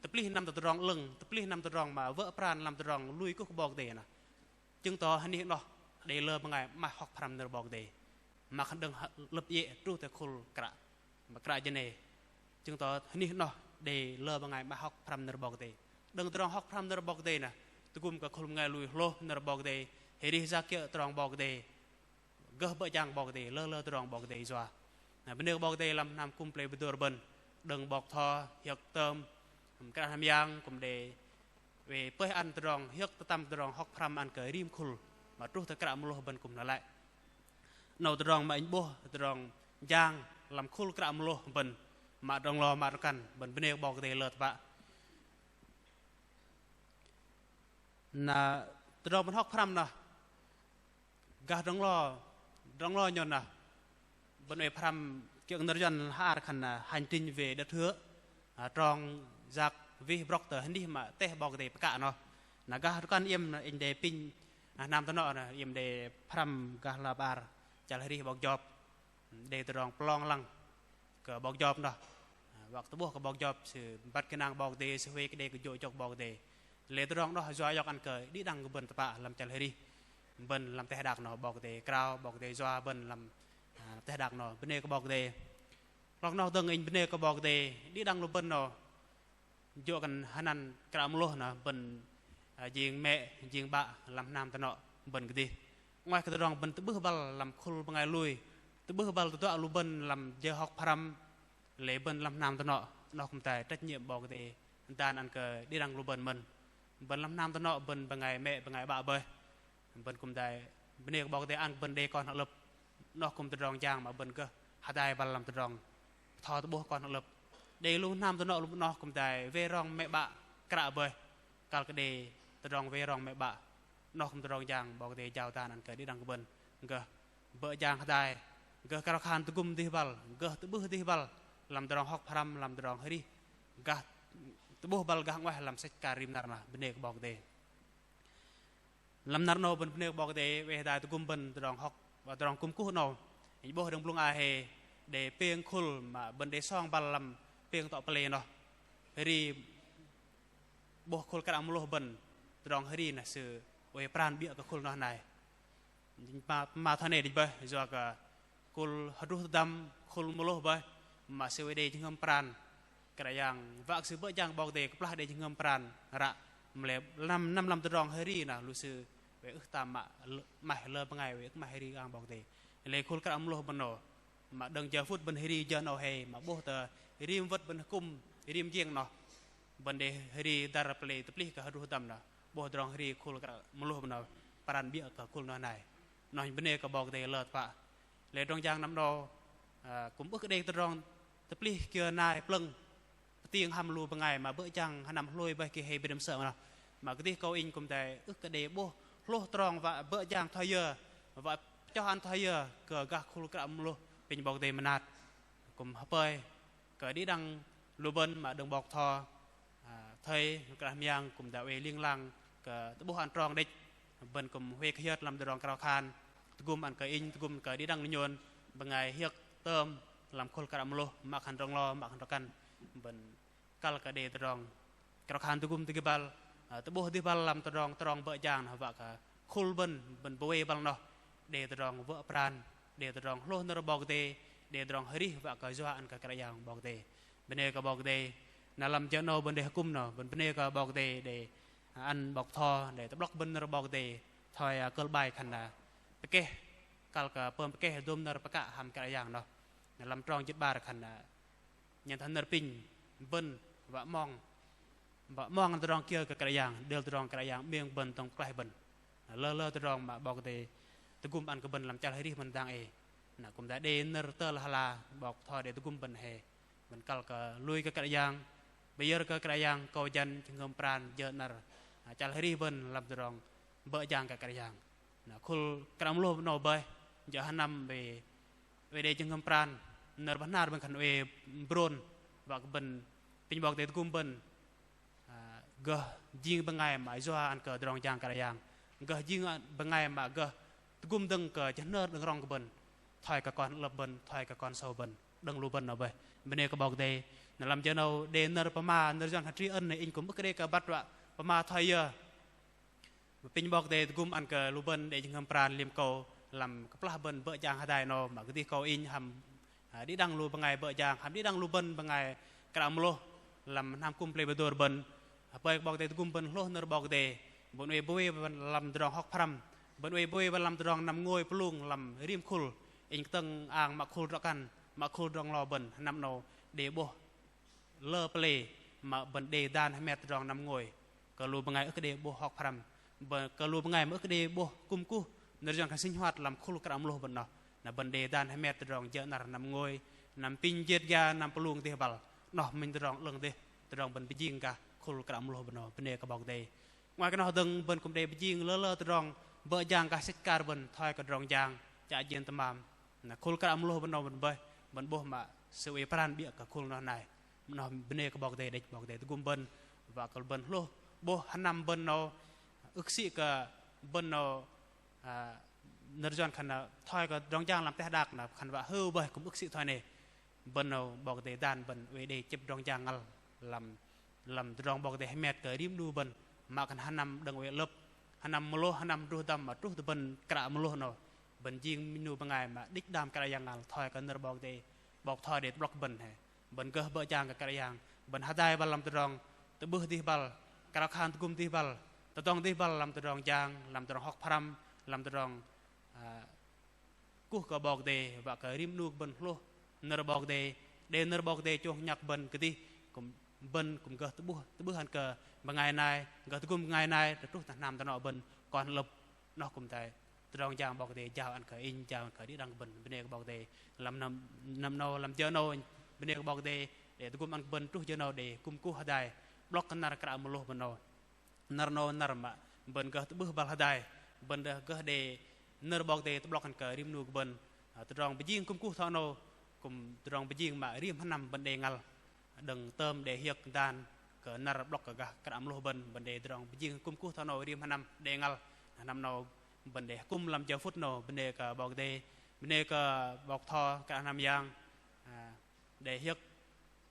Tơplih năm tơdrong 'lơ̆ng, tơplih năm tơdrong mă wơ̆ pran lăm tơdrong lui kuh kơ 'Bok Kei-Dei noh. Chứng tỏ hơnih 'noh đei lơ bơngai 'maih hŏk pơhrăm nơ̆r 'Bok Kei-Dei. Mă khan đơ̆ng hơ-, lơ̆p iĕ truh tơ khul kră, mă kră jơnê. Chứng tỏ hơnih 'noh đei lơ bơngai 'maih hŏk pơhrăm nơ̆r 'Bok Kei-Dei. Đơ̆ng tơdrong hŏk pơhrăm nơ̆r 'Bok Kei-Dei noh, tơgŭm kơ khul bơngai lui hlôh nơ̆r 'Bok Kei-Dei, hơrih yak kiơ̆ tơdrong 'Bok Kei-Dei. Gơh bơ̆ jang 'Bok Kei-Dei, lơ lơ tơdrong 'Bok Kei-Dei yua. Na bơnê kơ 'Bok Kei-Dei lăm hnam kŭm plei pơdôr bơ̆n, đơ̆ng 'bok tho, hiơ̆k tơm, hăm kră hnam yang, kŭm đei Oei pơih ăn tơdrong hiơ̆k tơtăm tơdrong hŏk pơhrăm ăn kơ rim khul mă truh tơ kră mơlôh bơ̆n kư̆m năr lăi. 'Nâu tơdrong mă inh 'bôh tơdrong jang lăm khul kră mơlôh bơ̆n mă tơdrong lo mă tơkăn bơ̆n bơnê kơ 'Bok Kei-Dei lơ tơpă. Na tơdrong bơ̆n hŏk pơhrăm noh gah tơdrong lo, tơdrong lo nhôn noh bơ̆n oei pơhrăm kiơ̆ nơ̆r Yuăn hla ar khan hành trình về đất hứa, trong yak wih brŏk tơ hơnih mă teh 'Bok Kei-Dei pơkă noh. Na gah tơkăn iĕm inh đei pinh hnam tơnŏ noh iĕm đei pơhrăm gah hla bơar chăl arih 'bok Jop. Đei tơdrong pơlong lăng kơ 'bok Jop noh. Wă kơ tơ'bôh kơ 'bok Jop sư băt gơnang 'Bok Kei-Dei, sư huay kơ đei kơ jô̆ jŏk 'Bok Kei-Dei. Lê̆ tơdrong noh yua iŏk ăn kơ đĭ đăng kơ bơ̆n tơpă lăm chăl arih. Bơ̆n lăm teh đak noh 'Bok Kei-Dei krao, 'Bok Kei-Dei yua bơ̆n lăm teh đak noh bơnê kơ 'Bok Kei-Dei. Lok noh dơ̆ng inh bơnê kơ 'Bok Kei-Dei đĭ đăng lu bơ̆n noh jô̆ kơ hơnăn kră mơlôh noh bơ̆n jing mĕ jing 'bă lăm hnam tơnŏ bơ̆n kơdih. 'Ngoaih kơ tơdrong bơ̆n tơ'bưh băl lăm khul bơngai lui, tơ'bưh băl tơduă lu bơ̆n lăm jơ hŏk pơhrăm, lê̆ bơ̆n lăm hnam tơnŏ, noh kư̆m tai trách nhiệm 'Bok Kei-Dei dan ăn kơ đĭ đăng lu bơ̆n mơ̆n. Bơ̆n lăm hnam tơnŏ bơ̆n bơngai mĕ bơngai 'bă bơih. Bơ̆n kư̆m tai bơnê kơ 'Bok Kei-Dei ăn bơ̆n đei kon hơ'lơ̆p. Noh kư̆m tơdrong jang mă bơ̆n gơh hơdai băl lăm tơdrong bơtho tơ'bôh kon hơ'lơ̆p. Đei lu hnam tơnŏ lu noh kư̆m tai wei rong mĕ 'bă kră bơih. Kăl kơ đei tơdrong wei rong mĕ 'bă. Noh kư̆m tơdrong jang 'Bok Kei-Dei jao dan ăn kơ đĭ đăng kơ bơ̆n gơh bơ̆ jang hơdai, gơh krao khan tơgŭm dih băl, gơh tơ'bưh dih băl lăm tơdrong hŏk pơhrăm, lăm tơdrong arih, gah tơ'bôh băl gah 'ngoaih lăm sĕch akar rim năr noh bơnê kơ 'Bok Kei-Dei. Lăm năr 'nâu bơ̆n bơnê kơ 'Bok Kei-Dei oei hơdai tơgŭm bơ̆n tơdrong hŏk, tơdrong kŭm kuh 'nâu. Inh 'bôh đơ̆ng blŭng a hei đei pêng khul mă bơ̆n đei song băl lăm pêng tŏ pơlei noh. Hơri 'bôh khul kră mơlôh bơ̆n tơdrong hơri noh sư oei pran 'biơ̆ kơ khul noh nai. Pơma, pơma thoi 'nâu đĕch bơih, yua kơ khul hơdruh tơdăm, khul mơlôh bơih, mă sư oei đei jơhngơ̆m pran Kră Yang, wă kơ sư bơ̆ jang 'Bok Kei-Dei kơplah đei jơhngơ̆m pran ră, mă lei năm, năm lăm tơdrong hơri noh, lu sư oei ưh tam mă, 'maih lơ bơngai oei ưh 'maih hơri kơ ang 'Bok Kei-Dei. Lei khul kră mơlôh bơ̆n noh, mă đơ̆ng jơ phŭt bơ̆n hơri jơ 'nâu hei, mă 'bôh tơ rim wơ̆t bơ̆n akŭm, rim jing noh, bơ̆n đei hơri dăr pơlei tơplih kơ hơdruh tơdăm noh, 'bôh tơdrong hơri khul kră mơlôh bơ̆n noh, pran 'biơ̆ kơ khul noh nai. Noh bơnê kơ 'Bok Kei-Dei lơ tơpă. Lei tơdrong jang năm 'nâu, ơ, kư̆m ưh kơ đei tơdrong tơplih kiơ nai plơ̆ng pơting hăm lu bơngai mă bơ̆ jang hơnăm hlôi bơih kơ hei bơ̆n sơ̆ noh. Mă kơdih kâu inh kư̆m tai ưh kơ đei 'bôh hlôh trong wă bơ̆ jang thoi yơ, wă pơchoh ăn thoi yơ kơ gah khul kră mơlôh pinh 'Bok Kei-Dei mơnat. Kư̆m hơpơi kơ đĭ đăng lu bơ̆n mă đơ̆ng 'bok bơtho, ơ, thây, kră hmiang kư̆m đei oei ling lang kơ tơ'bôh ăn trong đĕch. Bơ̆n kư̆m huay kơ hiơt lăm tơdrong krao khan tơgŭm ăn kơ inh, tơgŭm kơ đĭ đăng lu nhôn bơngai hiơ̆k tơm lăm khul kră mơlôh, mă khan tơdrong lo, mă khan tơdrong kăn. Bơ̆n kăl kơ đei tơdrong krao khan tơgŭm tơgih băl, ơ, tơ'bôh dih băl lăm tơdrong, tơdrong bơ̆ jang noh wă kơ khul bơ̆n, bơ̆n bơwei băl noh đei tơdrong wơ̆ pran, đei tơdrong hlôh nơ̆r 'Bok Kei-Dei, đei tơdrong hơrih wă kơ yua ăn kơ Kră Yang 'Bok Kei-Dei. Bơnê kơ 'Bok Kei-Dei. Na lăm jơ 'nâu bơ̆n đei akŭm noh, bơ̆n bơnê kơ 'Bok Kei-Dei đei ăn 'bok bơtho đei tơ'blŏk bơ̆n nơ̆r 'Bok Kei-Dei thoi, ơ, kơ̆l 'bai khan, ơ, pơkeh, kăl kơ pơm pơkeh dôm nơ̆r pơkă hăm Kră Yang noh. Na lăm trong jĭt 'bar khan, ơ, nhen thoi nơ̆r apinh bơ̆n wă 'mong, wă 'mong tơdrong kiơ kơ Kră Yang, đêl tơdrong Kră Yang 'mêm bơ̆n dŏng pơklaih bơ̆n. Lơ lơ tơdrong mă 'Bok Kei-Dei tơgŭm ăn kơ bơ̆n lăm chăl hơrih bơ̆n dang ei. Na kư̆m đei nơ̆r tơl hơla 'bok bơtho đei tơgŭm bơ̆n hei. Bơ̆n kăl kơ lui kơ Kră Yang, pơyơ̆r kơ Kră Yang, akâu jăn jơhngơ̆m pran jơ năr, na chăl hơrih bơ̆n lăm tơdrong bơ̆ jang kơ Kră Yang. Na khul kră mơlôh 'nâu bơih, jơ̆ hơnăm bơih, oei đei jơhngơ̆m pran, nơ̆r bơhnar bơ̆n khan oei brôn, wă kơ bơ̆n, pinh 'Bok Kei-Dei tơgŭm bơ̆n, ơ, gơh jing bơngai mă yua ăn kơ tơdrong jang Kră Yang, gơh jing bơngai mă gơh tơgŭm dơ̆ng kơ jơ hnơr đơ̆ng rŏng kơ bơ̆n, thoi kơ kon hơ'lơ̆p bơ̆n, thoi kơ kon sâu bơ̆n, đơ̆ng lu bơ̆n noh bơih. Bơnê kơ 'Bok Kei-Dei. Na lăm jơ 'nâu đei nơ̆r pơma, nơ̆r Yuăn hơtri ăn, inh kư̆m ưh kơ đei kơ băt wă pơma thoi yơ. Pinh 'Bok Kei-Dei tơgŭm ăn kơ lu bơ̆n đei jơhngơ̆m pran liêm akâu lăm kơplah bơ̆n bơ̆ jang hơdai 'nâu, mă kơdih kâu inh hăm, ơ, đĭ đăng lu bơngai bơ̆ jang, hăm đĭ đăng lu bơ̆n bơngai kră mơlôh lăm hnam kŭm pơlei bơdôr bơ̆n. Hơpơi kơ 'Bok Kei-Dei tơgŭm bơ̆n hlôh nơ̆r 'Bok Kei-Dei, bơ̆n oei bơwei bơ̆n lăm tơdrong hŏk pơhrăm, bơ̆n oei bơwei bơ̆n lăm tơdrong năm ngôi pơlung lăm rim khul, inh kơtơ̆ng ang mă khul drŏ kăn, mă khul drŏ nglo bơ̆n, hơnăm 'nâu đei 'bôh lơ pơlei mă bơ̆n đei dan hơmet tơdrong năm ngôi. kơ lu bơngai ưh kơ đei 'bôh hŏk pơhrăm, bơ-, kơ lu bơngai mă ưh kơ đei 'bôh kŭm kuh nơ̆r juăn khan sinh hoạt lăm khul kră mơlôh bơ̆n noh. Na bơ̆n đei dan hơmet tơdrong jơ 'năr năm ngôi, năm pinh jêt gia, năm pơlung dêh băl. Noh minh tơdrong 'lơ̆ng dêh, tơdrong bơ̆n pơjing gah khul kră mơlôh bơ̆n noh, bơnê kơ 'Bok Kei-Dei. Ngoai kơ noh dơ̆ng bơ̆n kŭm đei pơjing lơ lơ tơdrong bơ̆ jang gah sĕch akar bơ̆n thoi kơ tơdrong jang chă jên tơmam. Na khul kră mơlôh bơ̆n noh bơ̆n bơih, bơ̆n 'bôh mă sư oei pran 'biơ̆ kơ khul noh nai. Noh bơnê kơ 'Bok Kei-Dei đĕch, 'Bok Kei-Dei tơgŭm bơ̆n, wă kơ bơ̆n hlôh 'bôh hơnăm bơ̆n noh, ưh kơ sĭ kơ bơ̆n noh, a, nơ̆r juăn khan thoi kơ tơdrong jang lăm teh đak na khan wă hơu bơih kŭm ưh kơ sĭ thoi noh. Bơ̆n noh 'Bok Kei-Dei dan bơ̆n oei đei chĕp tơdrong jang ngăl lăm, lăm tơdrong 'Bok Kei-Dei hơmet kơ rim 'nu bơ̆n, mă khan hơnăm đơ̆ng oei lơ̆p, hơnăm mơlôh, hơnăm druh dăm mă truh tơ bơ̆n kră mơlôh noh. Bơ̆n jing minh 'nu bơngai mă đĭch đam Kră Yang ngăl thoi kơ nơ̆r 'Bok Kei-Dei, 'bok thoi đei tơ'blŏk bơ̆n hei. Bơ̆n gơh bơ̆ jang kơ Kră Yang, bơ̆n hơdai băl lăm tơdrong tơ'bưh dih băl, krao khan tơgŭm dih băl, tơdŏng dih băl lăm tơdrong jang, lăm tơdrong hŏk pơhrăm, lăm tơdrong, a, kuh kơ 'Bok Kei-Dei, wă kơ rim 'nu bơ̆n hlôh nơ̆r 'Bok Kei-Dei, đei nơ̆r 'Bok Kei-Dei chông nhăk bơ̆n kơdih, kŭm bơ̆n kŭm gơh tơ'bưh, tơ'bưh ăn kơ bơngai nai, gơh tơgŭm bơngai nai, tơ truh tơ hnam tơnŏ bơ̆n kon lơ̆p. Noh kŭm tai tơdrong jang 'Bok Kei-Dei jao ăn kơ inh, jao ăn kơ đĭ đăng bơ̆n, bơnê kơ 'Bok Kei-Dei. Lăm năm, năm 'nâu, lăm jơ 'nâu, bơnê kơ 'Bok Kei-Dei, đei tơgŭm ăn kơ bơ̆n truh jơ 'nâu đei kŭm kuh hơdai 'blŏk kơ năr kră mơlôh bơ̆n 'nâu. Năr 'nâu năr mă bơ̆n gơh tơ'bưh băl hơdai, bơ̆n đei gơh đei nơ̆r 'Bok Kei-Dei tơ'blŏk ăn kơ rim 'nu kơ bơ̆n. A, tơdrong pơjing kŭm kuh thoi 'nâu, kŭm tơdrong pơjing mă rim hơnăm bơ̆n đei ngăl. Đơ̆ng tơm đei hiơ̆k dan kơ năr 'blŏk kơ gah kră mơlôh bơ̆n, bơ̆n đei tơdrong pơjing kŭm kuh thoi 'nâu rim hơnăm đei ngăl. Hơnăm 'nâu bơ̆n đei kŭm lăm jơ phŭt 'nâu, bơnê kơ 'Bok Kei-Dei, bơnê kơ 'bok tho kră hơnăm yang, a, đei hiơ̆k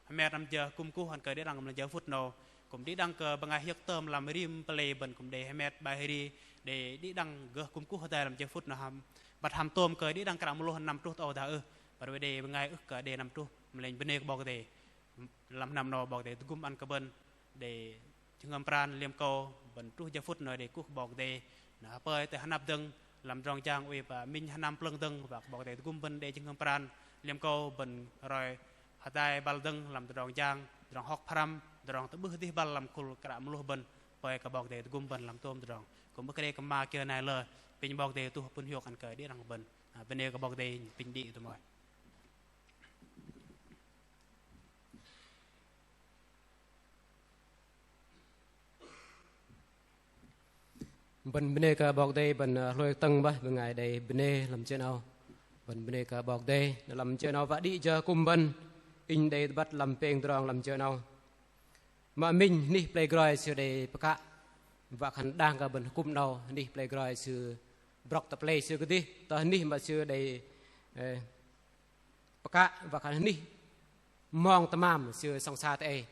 hơmet năm jơ kŭm kuh ăn kơ đĭ đăng lăm jơ phŭt 'nâu. Kŭm đĭ đăng kơ bơngai hiơ̆k tơm lăm rim pơlei bơ̆n kŭm đei hơmet 'bai hơri, đei đĭ đăng gơh kŭm kuh hơdai lăm jơ phŭt 'nâu hăm. Băt hăm tôm kơ đĭ đăng kră mơlôh năm truh tơ âu dah ưh. Băt oei đei bơngai ưh kơ đei năm truh, mă lei bơnê kơ 'Bok Kei-Dei. Lăm hơnăm 'nâu 'Bok Kei-Dei tơgŭm ăn kơ bơ̆n đei jơhngơ̆m pran liêm akâu, bơ̆n truh jơ phŭt 'nâu đei kuh kơ 'Bok Kei-Dei. Na hơpơi tơ hơnăp dơ̆ng lăm tơdrong jang oei pă minh hơnăm plơ̆ng dơ̆ng, wă kơ 'Bok Kei-Dei tơgŭm bơ̆n đei jơhngơ̆m pran liêm akâu, bơ̆n roi hơdai băl dơ̆ng lăm tơdrong jang, tơdrong hŏk pơhrăm, tơdrong tơ'bưh dih băl lăm khul kră mơlôh bơ̆n, hơpơi kơ 'Bok Kei-Dei tơgŭm bơ̆n lăm tôm tơdrong. Kŭm ưh kơ đei kơ mă kiơ nai lơ, apinh 'Bok Kei-Dei tuh pŭn hiôk ăn kơ đĭ đăng bơ̆n. Na, bơnê kơ 'Bok Kei-Dei, apinh đĭ tơ mơ̆i. Bơ̆n bơnê kơ 'Bok Kei-Dei, bơ̆n, ơ, hlôi tơ̆ng bơih bơngai đei bơnê lăm jơ 'nâu. Bơ̆n bơnê kơ 'Bok Kei-Dei, lăm jơ 'nâu wă đĭ jơ hơkŭm bơ̆n, inh đei tơbăt lăm pêng tơdrong lăm jơ 'nâu. Mă minh anih plei groi sư đei pơkă, wă khan đang kơ bơ̆n hơkŭm 'nâu, anih plei groi sư brŏk tơ pơlei sư kơdih, tơ anih mă sư đei, ơ, pơkă wă khan anih mong tơmam sư sŏng sa tơ ei.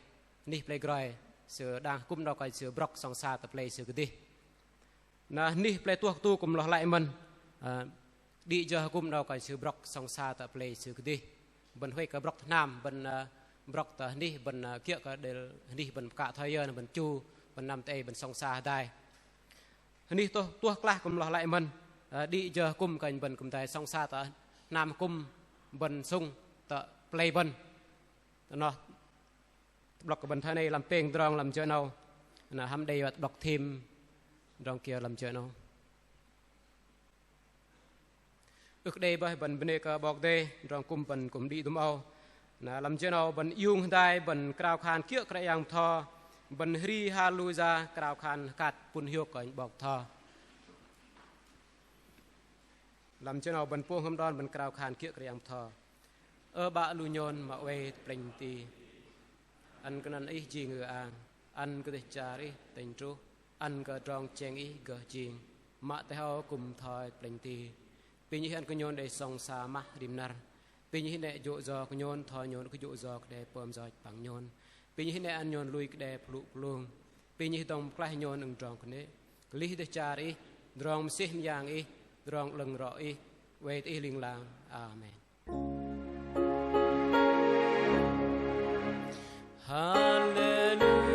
Anih plei groi sư đang hơkŭm 'nâu kơ sư brŏk sŏng sa tơ pơlei sư kơdih. Na anih plei tuh kơtu kŭm loh lăi mơ̆n, ơ, đĭ jơ hơkŭm 'nâu kơ sư brŏk sŏng sa tơ pơlei sư kơdih. Bơ̆n huay kơ brŏk tơ hnam, bơ̆n, ơ, brŏk tơ anih, bơ̆n, ơ, kiơ̆ kơ đêl anih bơ̆n pơkă thoi yơ, bơ̆n chu, bơ̆n năm tơ ei, bơ̆n sŏng sa hơdai. Anih tuh, tuh klah kŭm loh lăi mơ̆n, ơ, đĭ jơ hơkŭm kơnh bơ̆n kŭm hơdai sŏng sa tơ hnam hơkŭm bơ̆n sŭng tơ pơlei bơ̆n. Tơ noh, tơ'blŏk kơ bơ̆n thoi noh lăm pêng tơdrong lăm jơ 'nâu. Na hăm đei wă tơ'blŏk thêm tơdrong kiơ lăm jơ 'nâu. Ưh kơ đei bơih, bơ̆n bơnê kơ 'Bok Kei-Dei, tơdrong hơkŭm bơ̆n kŭm đĭ dôm âu. Na lăm jơ 'nâu bơ̆n iung hơdai, bơ̆n krao khan kiơ̆ Kră Yang bơtho, bơ̆n hri Haleluya, krao khan hơkat pŭn hiôk kơ 'Bok bơtho. Lăm jơ 'nâu bơ̆n pôh hơm đon bơ̆n krao khan kiơ̆ Kră Yang bơtho. Ơ 'Bă lu nhôn mă oei tơ plĕnh ti. Ăn kơ anăn Ih jing ư-ang, ăn kơ dêh char Ih tĕnh truh, ăn kơ tơdrong tơchĕng Ih gơh jing, mă teh âu kŭm thoi plĕnh ti. Apinh Ih ăn kơ nhôn đei sŏng sa mah rim năr. Apinh Ih 'nĕ jô̆ yo kơ nhôn thoi nhôn ưh kơ jô̆ yo kơ đe pơm yoch păng nhôn. Apinh Ih 'nĕ ăn nhôn lui kơ đe pơhlŭ pơhlung. Apinh Ih dŏng pơklaih nhôn đơ̆ng tơdrong kơnê̆. Kơlih dêh char Ih, tơdrong mơsêh mơyang Ih, tơdrong 'lơ̆ng rŏ Ih, oei tơ Ih ling lang. Amen. Haleluya.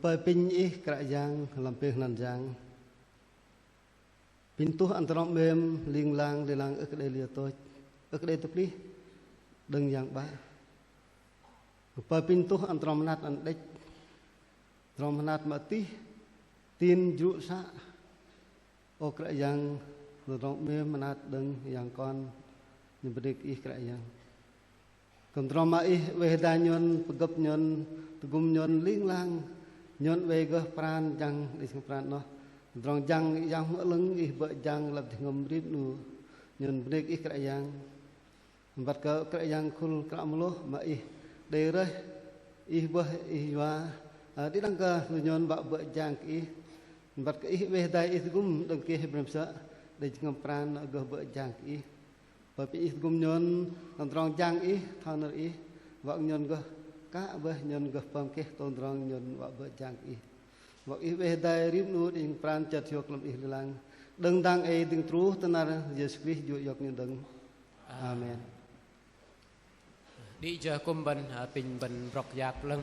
Pơi apinh Ih Kră Yang lăm pêng hnăn yang. Apinh tuh ăn tơdrong 'mêm ling lang, ling lang ưh kơ đei liơ tôch, ưh kơ đei tơplih đơ̆ng Yang 'Bă. Pơi apinh tuh ăn tơdrong mơnat ăn đĕch, tơdrong mơnat mă tih, tin jrŭ să. Ơ Kră Yang, tơdrong 'mêm mơnat đơ̆ng Yang Kon, nhôn bơnê kơ Ih Kră Yang. Kư̆m tơdrong mă Ih oei hơdai nhôn, pơgơ̆p nhôn, tơgŭm nhôn ling lang, nhôn oei gơh pran jang đĭ jơhngơ̆m pran 'noh. Tơdrong jang Yang Bơhngol 'Lơ̆ng Ih bơ̆ jang lăp jơhngơ̆m rim 'nu, nhôn bơnê kơ Ih Kră Yang. Băt kơ Kră Yang khul kră mơlôh mă Ih đei rơih, Ih bơih, Ih yua, ơ, đĭ đăng kơ lu nhôn wă bơ̆ jang kơ Ih. Băt kơ Ih oei hơdai, Ih tơgŭm đơ̆ng keh rim sơ̆, đĭ jơhngơ̆m pran gơh bơ̆ jang kơ Ih. Pơi apinh Ih tơgŭm nhôn, tơdrong jang Ih, thoi nơ̆r Ih, wă nhôn gơh kă bơih, nhôn gơh pơm keh tôm tơdrong nhôn wă bơ̆ jang kơ Ih. Wă Ih oei hơdai rim 'nu đĭ jơhngơ̆m pran chơt hiôk lăm Ih ling lang. Đơ̆ng dang ei dĭng truh tơ năr Yêsu Krist jur iŏk nhôn dơ̆ng. Amen. Đĭ jơ kư̆m bơ̆n, ơ, apinh bơ̆n brŏk yap 'lơ̆ng.